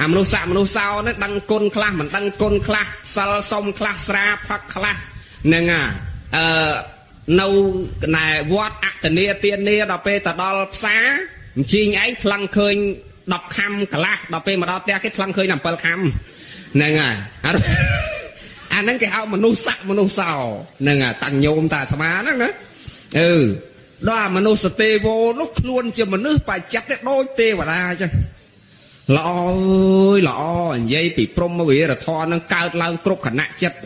អាមនុស្សសៈមនុស្សសោនេះដឹងគុណខ្លះមិនដឹងគុណខ្លះសិលសុំខ្លះស្រាផឹកខ្លះហ្នឹងអឺនៅណែវត្តអតនីទានាដល់ពេលទៅដល់ផ្សារអញ្ជីងឯងថ្លឹងឃើញ10ខំកន្លះដល់ពេលមកដល់ផ្ទះគេថ្លឹងឃើញតែ7ខំហ្នឹងហើយអាហ្នឹងគេហៅមនុស្សសៈមនុស្សសោហ្នឹងហើយតាំងញោមតាអាត្មាហ្នឹងណាអឺដល់អាមនុស្សទេវោនោះខ្លួនជាមនុស្សបច្ចៈដូចទេវតាអញ្ចឹងល្អអើយល្អនិយាយពីព្រហ្មវិរធម៌នឹងកើតឡើងគ្រប់ខណៈចិត្ត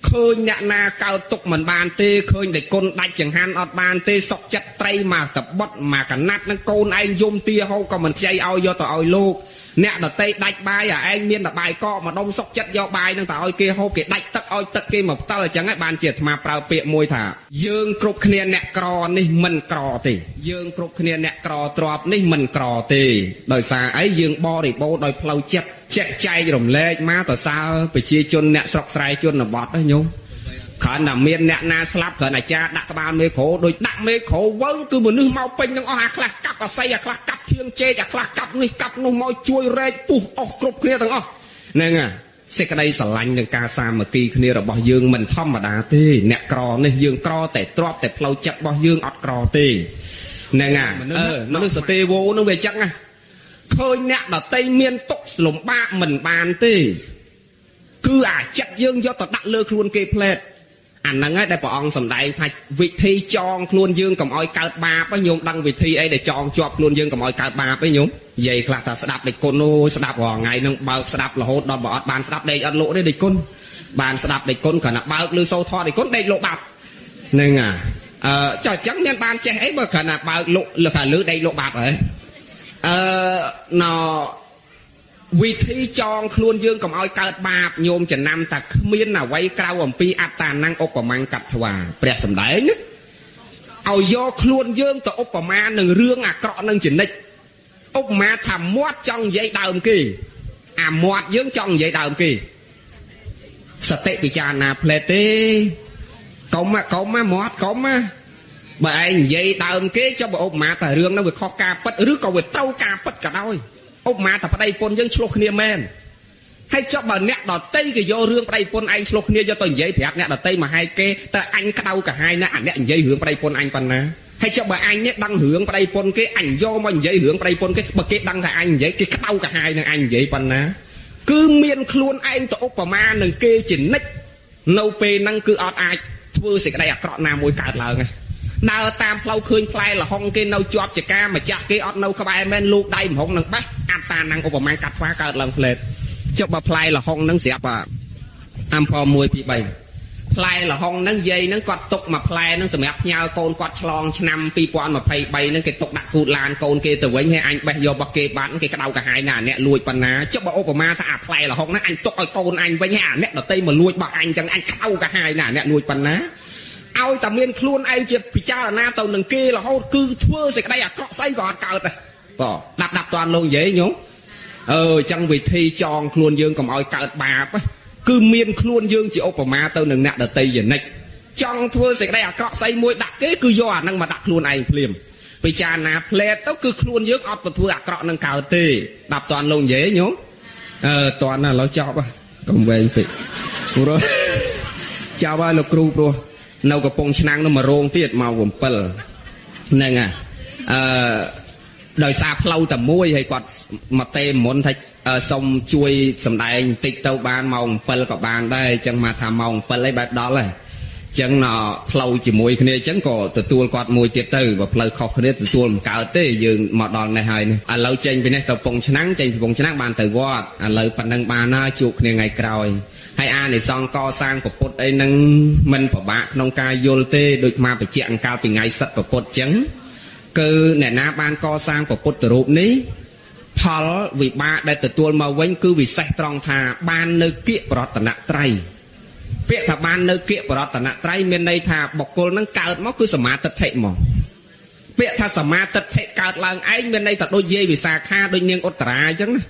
ឃើញអ្នកណាកើតទុកមិនបានទេឃើញតែគុណដាច់ចង្ហាន់អត់បានទេសុកចិត្តត្រីមកតបុតមកកណាត់នឹងកូនឯងយំទាហូបក៏មិនខ្ចីឲ្យយកទៅឲ្យលោកអ្នកដតីដាច់បាយអាឯងមានតែបាយកកម្ដុំសុកចិត្តយកបាយនឹងទៅឲ្យគេហូបគេដាច់ទឹកឲ្យទឹកគេមកផ្តិលអញ្ចឹងឯងបានជាអាត្មាប្រើពាក្យមួយថាយើងគ្រប់គ្នាអ្នកក្រនេះមិនក្រទេយើងគ្រប់គ្នាអ្នកក្រទ្របនេះមិនក្រទេដោយសារអីយើងបរិបូរដោយផ្លូវចិត្តចែកចែករំលែកមកទៅសើប្រជាជនអ្នកស្រុកស្រែជនបទហ្នឹងញោមគ្រាន់តែមានអ្នកណាស្លាប់គ្រាន់អាចារ្យដាក់ក្បាលមេក្រូដូចដាក់មេក្រូវើងគឺមនុស្សមកពេញទាំងអស់អាខ្លះកាប់អាស័យអាខ្លះកាប់ធៀងចេកអាខ្លះកាប់នេះកាប់នោះមកជួយរែកពុះអស់គ្រប់គ្នាទាំងអស់ហ្នឹងហើយសេចក្តីស្រឡាញ់នឹងការសាមគ្គីគ្នារបស់យើងមិនធម្មតាទេអ្នកក្រនេះយើងក្រតែទ្របតែផ្លូវចិត្តរបស់យើងអត់ក្រទេហ្នឹងហើយមនុស្សទេវោនឹងវាចឹងណាឃើញអ្នកដតីមានទុក្ខលំបាកមិនបានទេគឺអាចិត្តយើងយកទៅដាក់លើខ្លួនគេផ្លែតអាហ្នឹងហើយដែលព្រះអង្គសម្ដែងថាវិធីចងខ្លួនយើងកុំឲ្យកើតបាបញោមដឹងវិធីអីដែលចងជាប់ខ្លួនយើងកុំឲ្យកើតបាបឯងញោមនិយាយខ្លះថាស្ដាប់ដេចគុណអូស្ដាប់រាល់ថ្ងៃហ្នឹងបើកស្ដាប់រហូតដល់បើអត់បានស្ដាប់ដេកអត់លក់ទេដេចគុណបានស្ដាប់ដេចគុណគ្រាន់តែបើកឬសូធរដេចគុណដេកលក់បាប់ហ្នឹងអើចុះអញ្ចឹងមានបានចេះអីបើគ្រាន់តែបើកលក់លើថាលឺដេកលក់បាប់ហើយអឺណវិធីចងខ្លួនយើងកុំឲ្យកើតបាបញោមចំណាំតែគ្មានអ្វីក្រៅអំពីអត្តានំឧបមាកត្វាព្រះសម្ដែងណាឲ្យយកខ្លួនយើងទៅឧបមានឹងរឿងអាក្រក់នឹងចនិចឧបមាថាមាត់ចង់និយាយដើមគេអាមាត់យើងចង់និយាយដើមគេសតិពិចារណាផ្លែទេកុំកុំមាត់កុំណាបើឯងនិយាយដើមគេចុះបើឧបមាតែរឿងហ្នឹងវាខុសការពិតឬក៏វាត្រូវការពិតក៏ដោយឧបមាតែប្តីប្រពន្ធយើងឆ្លោះគ្នាមែនហើយចុះបើអ្នកដតីគេយករឿងប្តីប្រពន្ធឯងឆ្លោះគ្នាយកទៅនិយាយប្រាប់អ្នកដតីមកឲ្យគេតើអញក្តៅកាហាយណាស់អាអ្នកនិយាយរឿងប្តីប្រពន្ធអញប៉ុណ្ណាហើយចុះបើអញនេះដឹងរឿងប្តីប្រពន្ធគេអញយកមកនិយាយរឿងប្តីប្រពន្ធគេបើគេដឹងថាអញនិយាយគេក្តៅកាហាយនឹងអញនិយាយប៉ុណ្ណាគឺមានខ្លួនឯងទៅឧបមានឹងគេជានិច្ចនៅពេលហ្នឹងគឺអត់អាចធ្វើសេចក្តីអាក្រក់ណាមួយកើតឡើងទេដើរតាមផ្លូវឃើញផ្លែលហុងគេនៅជាប់ចកាម្ចាស់គេអត់នៅក្បែរមែនលូកដៃមហុងនឹងបេះអត្តានំឧបមាកាត់ថ្វាកើតឡើងផ្លែតចុះបើផ្លែលហុងនឹងស្រាប់អាំផ1 2 3ផ្លែលហុងនឹងយាយនឹងគាត់ទុកមួយផ្លែនឹងសម្រាប់ផ្ញើកូនគាត់ឆ្លងឆ្នាំ2023នឹងគេទុកដាក់គូតឡានកូនគេទៅវិញហើយអញបេះយករបស់គេបាត់គេក្តៅកាហាយណាអ្នកលួចប៉ុណ្ណាចុះបើឧបមាថាអាផ្លែលហុងហ្នឹងអញទុកឲ្យកូនអញវិញហើយអាអ្នកដតីមកលួចរបស់អញចឹងអញក្តៅកាហាយណាអ្នកលួចប៉ុណ្ណា ឲ្យតែមានខ្លួនឯងជាពិចារណាទៅនឹងគេរហូតគឺធ្វើសេចក្តីអាក្រក់ស្អីក៏អត់កើតដែរបងដាប់ដាប់តាន់លោកនិយាយញោមអឺចឹងវិធីចងខ្លួនយើងកុំឲ្យកើតបាបគឺមានខ្លួនយើងជាឧបមាទៅនឹងអ្នកដតីជានិច្ចចង់ធ្វើសេចក្តីអាក្រក់ស្អីមួយដាក់គេគឺយកអានឹងមកដាក់ខ្លួនឯងភ្លាមពិចារណាផ្លែតទៅគឺខ្លួនយើងអត់ទៅធ្វើអាក្រក់នឹងកើតទេដាប់តាន់លោកនិយាយញោមអឺតាន់ណាឥឡូវចប់កុំវែងពេកព្រោះចប់ហើយលោកគ្រូព្រោះនៅកំពង់ឆ្នាំងនោះមួយរោងទៀតម៉ោង7ហ្នឹងហើយអឺដោយសារផ្លូវតែមួយហើយគាត់មកទេមុនថាសុំជួយសំដែងបន្តិចទៅបានម៉ោង7ក៏បានដែរអញ្ចឹងមកថាម៉ោង7អីបែបដល់ហើយអញ្ចឹងណផ្លូវជាមួយគ្នាអញ្ចឹងក៏ទទួលគាត់មួយទៀតទៅបើផ្លូវខុសគ្នាទទួលមិនកើតទេយើងមកដល់នេះហើយនេះឥឡូវចេញពីនេះទៅពងឆ្នាំងចេញពីពងឆ្នាំងបានទៅវត្តឥឡូវប៉ុណ្ណឹងបានហើយជួបគ្នាថ្ងៃក្រោយហើយអានិសង្សកសាងពុទ្ធអីហ្នឹងមិនពិបាកក្នុងការយល់ទេដូចមកបញ្ជាក់អង្កាលពីថ្ងៃសិទ្ធពុទ្ធអញ្ចឹងគឺអ្នកណាបានកសាងពុទ្ធរូបនេះផលវិបាកដែលទទួលមកវិញគឺវិសេសត្រង់ថាបាននៅគៀកបរតនត្រ័យពាក្យថាបាននៅគៀកបរតនត្រ័យមានន័យថាបុគ្គលនឹងកើតមកគឺសមាទិដ្ឋិមកពាក្យថាសមាទិដ្ឋិកើតឡើងឯងមានន័យថាដូចយាយវិសាខាដូចនាងឧត្តរាអញ្ចឹងណា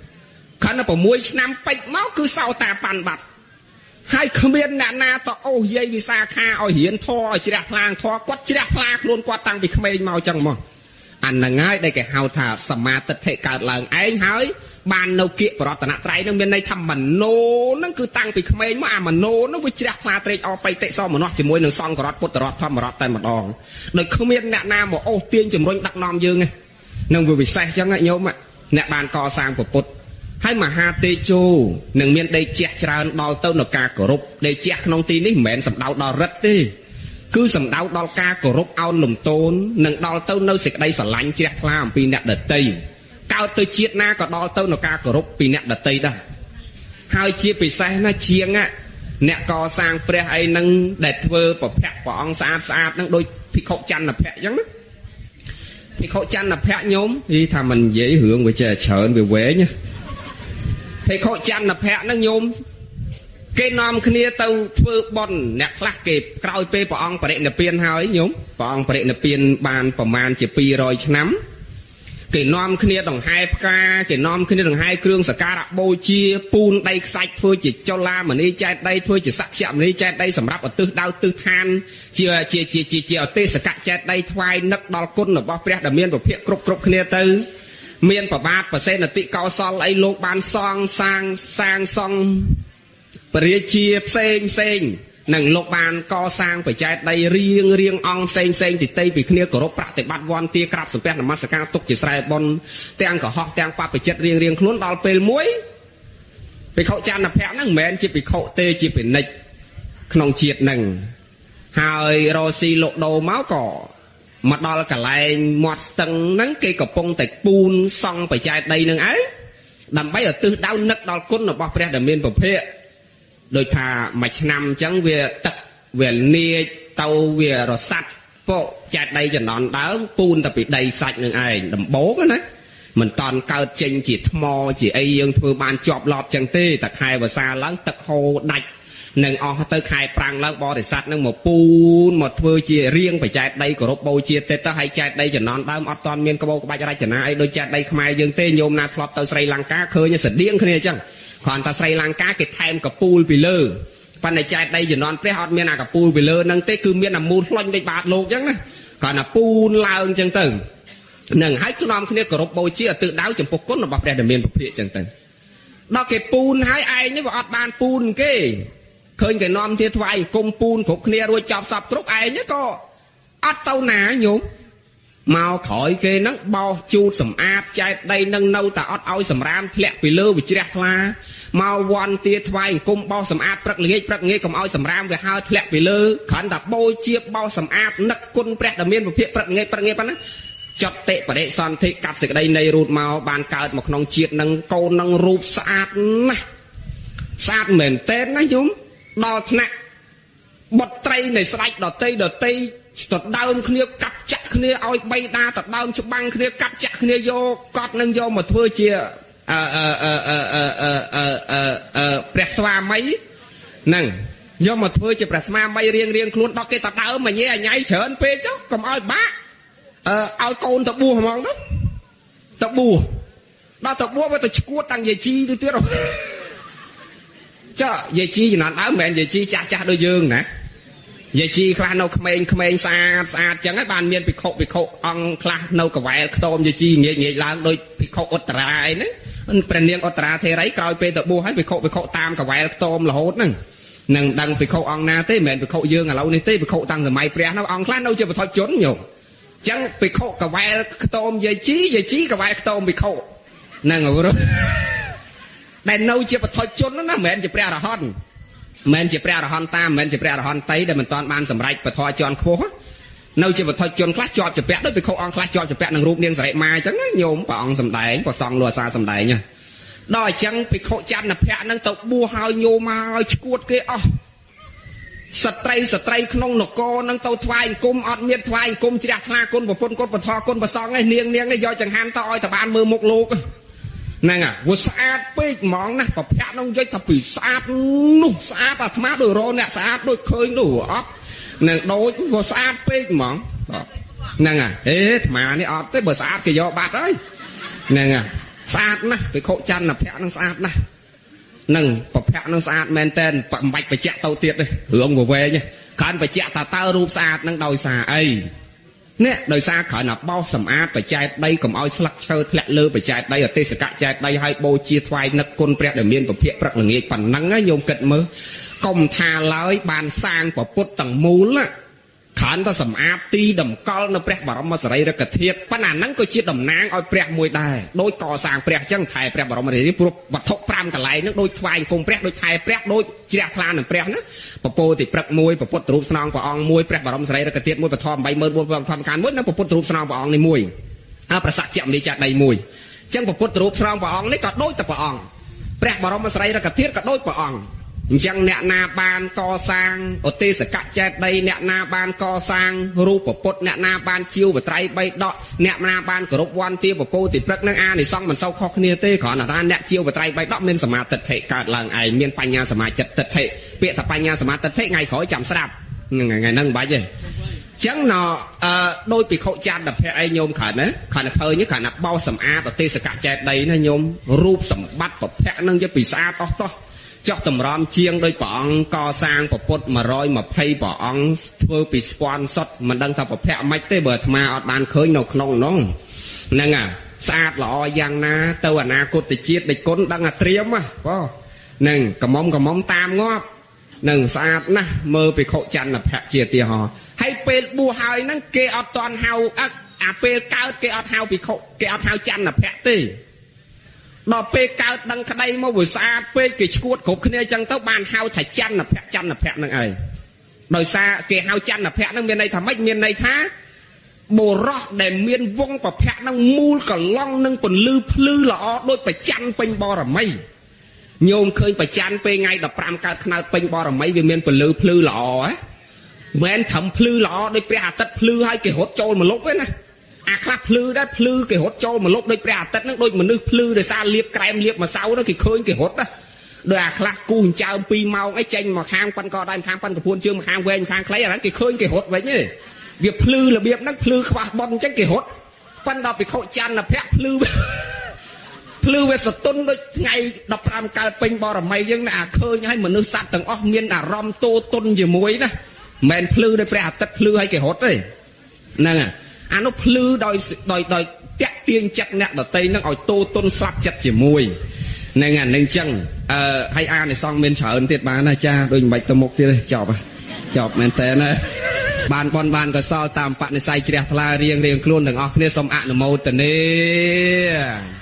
ខណៈ6ឆ្នាំពេចមកគឺសោតាបានបាត់ហើយគ្មានអ្នកណាទៅអូសយាយវិសាខាឲ្យរៀនធម៌ឲ្យជ្រះថ្លាធម៌គាត់ជ្រះថ្លាខ្លួនគាត់តាំងពីក្មេងមកចឹងមកអាហ្នឹងហើយដែលគេហៅថាសមាទិដ្ឋិកើតឡើងឯងហើយបាននៅគៀកបរតនត្រ័យនឹងមានន័យថាមโนនឹងគឺតាំងពីក្មេងមកអាមโนនឹងវាជ្រះថ្លាត្រេកអរបៃតិសមនស្សជាមួយនឹងសង្ឃរដ្ឋពុទ្ធរដ្ឋធម្មរដ្ឋតែម្ដងដោយគ្មានអ្នកណាមកអូសទាញជំរុញដឹកនាំយើងទេនឹងវាវិសេសចឹងញោមអ្នកបានកសាងពុទ្ធហើយមហាទេជោនឹងមានដីជះច្រើនដល់ទៅនៅការគោរពដីជះក្នុងទីនេះមិនមែនសំដៅដល់រិទ្ធទេគឺសំដៅដល់ការគោរពអោនលំទោននិងដល់ទៅនៅសេចក្តីស្រឡាញ់ជ្រះថ្លាអំពីអ្នកដតីកើតទៅជាតិណាក៏ដល់ទៅនៅការគោរពពីអ្នកដតីដែរហើយជាពិសេសណាជាងអ្នកកសាងព្រះអីហ្នឹងដែលធ្វើប្រភពព្រះអង្គស្អាតស្អាតហ្នឹងដូចភិក្ខុចន្ទភៈអញ្ចឹងណាភិក្ខុចន្ទភៈញោមនិយាយថាមិននិយាយរឿងវាចេះច្រើនវាវែងភិក្ខុចន្ទភៈហ្នឹងញោមគេនាំគ្នាទៅធ្វើបុណ្យអ្នកខ្លះគេក្រោយពេលព្រះអង្គបរិនិព្វានហើយញោមព្រះអង្គបរិនិព្វានបានប្រមាណជា200ឆ្នាំគេនាំគ្នាដង្ហែផ្កាគេនាំគ្នាដង្ហែគ្រឿងសក្ការៈបូជាពូនដីខ្សាច់ធ្វើជាចលាមនីចែកដីធ្វើជាសក្យមនីចែកដីសម្រាប់ឧទ្ទិសដៅទិសឋានជាជាជាជាជាអទេសកៈចែកដីថ្វាយនឹកដល់គុណរបស់ព្រះដែលមានពភៈគ្រប់គ្រប់គ្នាទៅមានប្របាទប្រសេនតិកោសលអីលោកបានសងសាងសាងសង់ព្រះរាជាផ្សេងផ្សេងនឹងលោកបានកសាងបច្ចេកដីរៀងរៀងអង្គផ្សេងផ្សេងទីតីពីគ្នាគោរពប្រតិបត្តិវន្តាក្រាបសំពះនមស្ការទុកជាស្រែបុណ្យទាំងកុហកទាំងបព្វជិតរៀងរៀងខ្លួនដល់ពេលមួយភិក្ខុចន្ទភៈហ្នឹងមិនមែនជាភិក្ខុទេជាពិនិច្ចក្នុងជាតិហ្នឹងហើយរស់ស៊ីលោកដូមកក៏មកដល់កន្លែងមាត់ស្ទឹងហ្នឹងគេកំពុងតែពូនសង់បច្ចេកដីហ្នឹងឯងដើម្បីឲ្យទិសដៅនឹកដល់គុណរបស់ព្រះដែលមានពភៈដោយថាមួយឆ្នាំអញ្ចឹងវាទឹកវាលាជទៅវារសាត់ពោកចែកដីចំណន់ដើមពូនតែពីដីខ្សាច់នឹងឯងដំបូងណាមិនតន់កើតចេញជាថ្មជាអីយើងធ្វើបានជាប់ឡប់ចឹងទេតែខែវស្សាឡើងទឹកហូរដាច់នឹងអស់ទៅខែប្រាំងឡើងបរិស័ទនឹងមកពូនមកធ្វើជារៀងបច្ចេកដីគោរពបូជាទេទៅហើយចែកដីចំណន់ដើមអត់តន់មានក្បោក្បាច់រចនាអីដូចចែកដីខ្មែរយើងទេញោមណាធ្លាប់ទៅស្រីលង្កាឃើញស្តៀងគ្នាអញ្ចឹងគ្រាន់តែស្រីលង្កាគេថែមកពូលពីលើប៉ុន្តែចែកដីចំណន់ព្រះអត់មានអាកពូលពីលើហ្នឹងទេគឺមានអាមូលផ្លាញ់ដូចបាតលោកអញ្ចឹងណាគ្រាន់តែពូនឡើងអញ្ចឹងទៅនឹងហើយគឺនាំគ្នាគោរពបូជាទិសដៅចំពោះគុណរបស់ព្រះដែលមានពភៈអញ្ចឹងទៅដល់គេពូនហើយឯងនេះវាអត់បានពូនគេឃើញគេនាំគ្នាថ្វាយអង្គមពូនគ្រប់គ្នារួចចប់សពគ្រប់ឯងនេះក៏អត់ទៅណាញោមមកក្រោយគេហ្នឹងបោសជូតសម្អាតចែកដីនឹងនៅតែអត់ឲ្យសម្រាមធ្លាក់ពីលើវាជ្រះថ្លាមកវន្តាថ្វាយអង្គមបោសសម្អាតព្រឹកល្ងាចព្រឹកងាយកុំឲ្យសម្រាមវាហើធ្លាក់ពីលើគ្រាន់តែបូជាបោសសម្អាតនឹកគុណព្រះដែលមានពភៈព្រឹកងាយព្រឹកងាយប៉ុណ្ណាចតិបរិសន្ធិកាត់សេចក្តីនៃរូតមកបានកើតមកក្នុងជាតិនឹងកូននឹងរូបស្អាតណាស់ស្អាតមែនតើណាញោមដល់ថ្នាក់បុត្រីនៃស្ដេចដតីដតីទៅដើមគ្នាកាប់ចាក់គ្នាឲ្យបីដាទៅដើមច្បាំងគ្នាកាប់ចាក់គ្នាយកកត់នឹងយកមកធ្វើជាអឺអឺអឺអឺអឺអឺព្រះស្វាមីហ្នឹង យកមកធ្វើជាព្រះស្មាមីរៀងរៀងខ្លួនដល់គេតដើមមកញ៉ៃញ៉ៃច្រើនពេកចុះកុំឲ្យបាក់ឲ្យកូនទៅបួសហ្មងទៅទៅបួសដល់ទៅបួសវាទៅឈួតតាំងយាយជីទៅទៀតចុះយាយជីចំនួនដើមមិនមែនយាយជីចាស់ចាស់ដូចយើងណាយាយជីខ្លះនៅក្មេងក្មេងស្អាតស្អាតចឹងហើយបានមានភិក្ខុភិក្ខុអង្គខ្លះនៅកវែលខ្ទមយាយជីងាកងាកឡើងដូចភិក្ខុឧត្តរាអីហ្នឹងព្រះនាងឧត្តរាធេរីក្រោយពេលទៅបួសហើយភិក្ខុភិក្ខុតាមកវែលខ្ទមរហូតហ្នឹងនឹងដឹងភិក្ខុអង្គណាទេមិនមែនភិក្ខុយើងឥឡូវនេះទេភិក្ខុតាំងសម័យព្រះនោះអង្គខ្លះនៅជាបឋមជនញោមចឹងភិក្ខុកវែលខ្ទមយាយជីយាយជីកវែលខ្ទមភិក្ខុហ្នឹងដែលនៅជាបឋមជនណាមិនមែនជាព្រះអរហន្តមិនជាព្រះអរហន្តតាមមិនជាព្រះអរហន្តតីដែលមិនតាន់បានសម្រេចពធជាន់ខ្ពស់នៅជាបឋមជនខ្លះជាប់ជាពាក់ដូចភិក្ខុអង្គខ្លះជាប់ជាពាក់នឹងរូបនាងសរិមាអញ្ចឹងញោមព្រះអង្គសម្ដែងព្រះសង្ឃលោកអាសាសម្ដែងដល់អញ្ចឹងភិក្ខុចន្ទភៈនឹងទៅបួសហើយញោមហើយឈួតគេអស់ស្ត្រីស្ត្រីក្នុងនគរនឹងទៅថ្វាយអង្គមអត់មានថ្វាយអង្គមជ្រះថ្លាគុណប្រពន្ធគុណពធគុណប្រសងឯនាងនាងនេះយកចង្ហាន់ទៅឲ្យតបានមើលមុខលោកហ្នឹងវាស្អាតពេកហ្មងណាប្រភៈនោះនិយាយថាពីស្អាតនោះស្អាតអាត្មាដូចរអ្នកស្អាតដូចឃើញនោះអត់នឹងដូចវាស្អាតពេកហ្មងហ្នឹងហេអាត្មានេះអត់ទេបើស្អាតគេយកបាត់ហើយហ្នឹងស្អាតណាស់ភិក្ខុចន្ទភៈនឹងស្អាតណាស់នឹងប្រភៈនឹងស្អាតមែនតែនមិនបាច់បញ្ជាក់ទៅទៀតទេរឿងវវែងគ្រាន់បញ្ជាក់ថាតើរូបស្អាតនឹងដោយសារអីនេះដោយសារគ្រាន់តែបោសសម្អាតបច្ច័យដីកុំឲ្យស្លឹកឈើធ្លាក់លើបច្ច័យដីអទេសកៈចែកដីឲ្យបូជាថ្វាយនឹកគុណព្រះដែលមានពភៈព្រឹកល្ងាចប៉ុណ្ណឹងញោមគិតមើលកុំថាឡើយបានសាងពពុទ្ធទាំងមូលគ្រាន់តែសម្អាតទីតម្កល់នៅព្រះបរមសារីរិកធាតុប៉ុន្តែហ្នឹងក៏ជាតំណាងឲ្យព្រះមួយដែរដូចកសាងព្រះអញ្ចឹងថែព្រះបរមរាជព្រោះវត្ថុ5កន្លែងហ្នឹងដូចថ្វាយអង្គមព្រះដូចថែព្រះដូចជ្រះថ្លានឹងព្រះណាពពោទីព្រឹកមួយពពុទ្ធរូបស្នងព្រះអង្គមួយព្រះបរមសារីរិកធាតុមួយពធ84000ធម្មកានមួយនិងពពុទ្ធរូបស្នងព្រះអង្គនេះមួយអប្រស័កជាមនីចាដីមួយអញ្ចឹងពពុទ្ធរូបស្នងព្រះអង្គនេះក៏ដូចតែព្រះអង្គព្រះបរមសារីរិកធាតុក៏ដូចព្រះអង្គអញ្ចឹងអ្នកណាបានកសាងឧទេសកចេតីអ្នកណាបានកសាងរូបពុទ្ធអ្នកណាបានជាវបត្រៃបីដកអ្នកណាបានគោរពវន្តាពពោទីព្រឹកនឹងអានិសង្សមិនសូវខុសគ្នាទេគ្រាន់តែថាអ្នកជាវបត្រៃបីដកមានសមាទិដ្ឋិកើតឡើងឯងមានបញ្ញាសមាចិត្តទិដ្ឋិពាក្យថាបញ្ញាសមាទិដ្ឋិថ្ងៃក្រោយចាំស្រាប់ថ្ងៃហ្នឹងមិនបាច់ទេចឹងណដោយភិក្ខុចន្ទភៈឯងញោមគ្រាន់ណាគ្រាន់តែឃើញគ្រាន់តែបោសសម្អាតឧទេសកចេតីណាញោមរូបសម្បត្តិប្រភៈនឹងយកពីស្អាតអស់តោះចុះតម្រាំជាងដោយព្រះអង្គកសាងពពុទ្ធ120ព្រះអង្គធ្វើពីស្ពាន់សុទ្ធមិនដឹងថាប្រភៈមិនទេបើអាត្មាអត់បានឃើញនៅក្នុងនោះហ្នឹងស្អាតល្អយ៉ាងណាទៅអនាគតជាតិដេចគុណដឹងអាត្រៀមបងហ្នឹងកំមុំកំមុំតាមងាប់នឹងស្អាតណាស់មើលភិក្ខុចន្ទភៈជាឧទាហរណ៍ហើយពេលបួសហើយហ្នឹងគេអត់តន់ហៅអាពេលកើតគេអត់ហៅភិក្ខុគេអត់ហៅចន្ទភៈទេដល់ពេលកើតដឹងក្តីមកវាស្អាតពេកគេឈួតគ្រប់គ្នាអញ្ចឹងទៅបានហៅថាចន្ទភៈចន្ទភៈនឹងឯងដោយសារគេហៅចន្ទភៈនឹងមានន័យថាម៉េចមានន័យថាបុរសដែលមានវងប្រភៈនឹងមូលកឡងនឹងពន្លឺភ្លឺល្អដូចប្រច័នពេញបរមីញោមឃើញប្រច័នពេលថ្ងៃ15កើតខ្នើតពេញបរមីវាមានពន្លឺភ្លឺល្អហ៎មិនត្រឹមភ្លឺល្អដូចព្រះអាទិត្យភ្លឺហើយគេរត់ចូលមកលុបទេណាអាខ្លះភ្លឺដែរភ្លឺគេរត់ចូលមកលុបដូចព្រះអាទិត្យហ្នឹងដូចមនុស្សភ្លឺដោយសារលាបក្រែមលាបម្សៅហ្នឹងគេឃើញគេរត់ណាដោយអាខ្លះគូសចើម2ម៉ោងអីចេញមកខាងប៉ិនកដៃខាងប៉ិនកពួនជើងមកខាងវែងខាងខ្លីអាហ្នឹងគេឃើញគេរត់វិញទេវាភ្លឺរបៀបហ្នឹងភ្លឺខ្វះប៉ុនអញ្ចឹងគេរត់ប៉ិនដល់ភិក្ខុចន្ទភៈភ្លឺភ្លឺវាសតុនដូចថ្ងៃ15កើតពេញបរមីអញ្ចឹងណាអាឃើញឲ្យមនុស្សសត្វទាំងអស់មានអារម្មណ៍តូតុនជាមួយណាមិនភ្លឺដោយព្រះអាទិត្យភ្លឺឲ្យគេរត់ទេហ្នឹងអានោះភ្លឺដោយដោយដោយតាក់ទាញចិត្តអ្នកដតីនឹងឲ្យតូតុនស្លាប់ចិត្តជាមួយហ្នឹងអានឹងចឹងហើយអានិសង្សមានច្រើនទៀតបានណាចាដូចមិនបាច់ទៅមុខទៀតទេចប់ចប់មែនតើណាបានបនបានកសលតាមបនិស័យជ្រះថ្លារៀងរៀងខ្លួនទាំងអស់គ្នាសូមអនុមោទនា។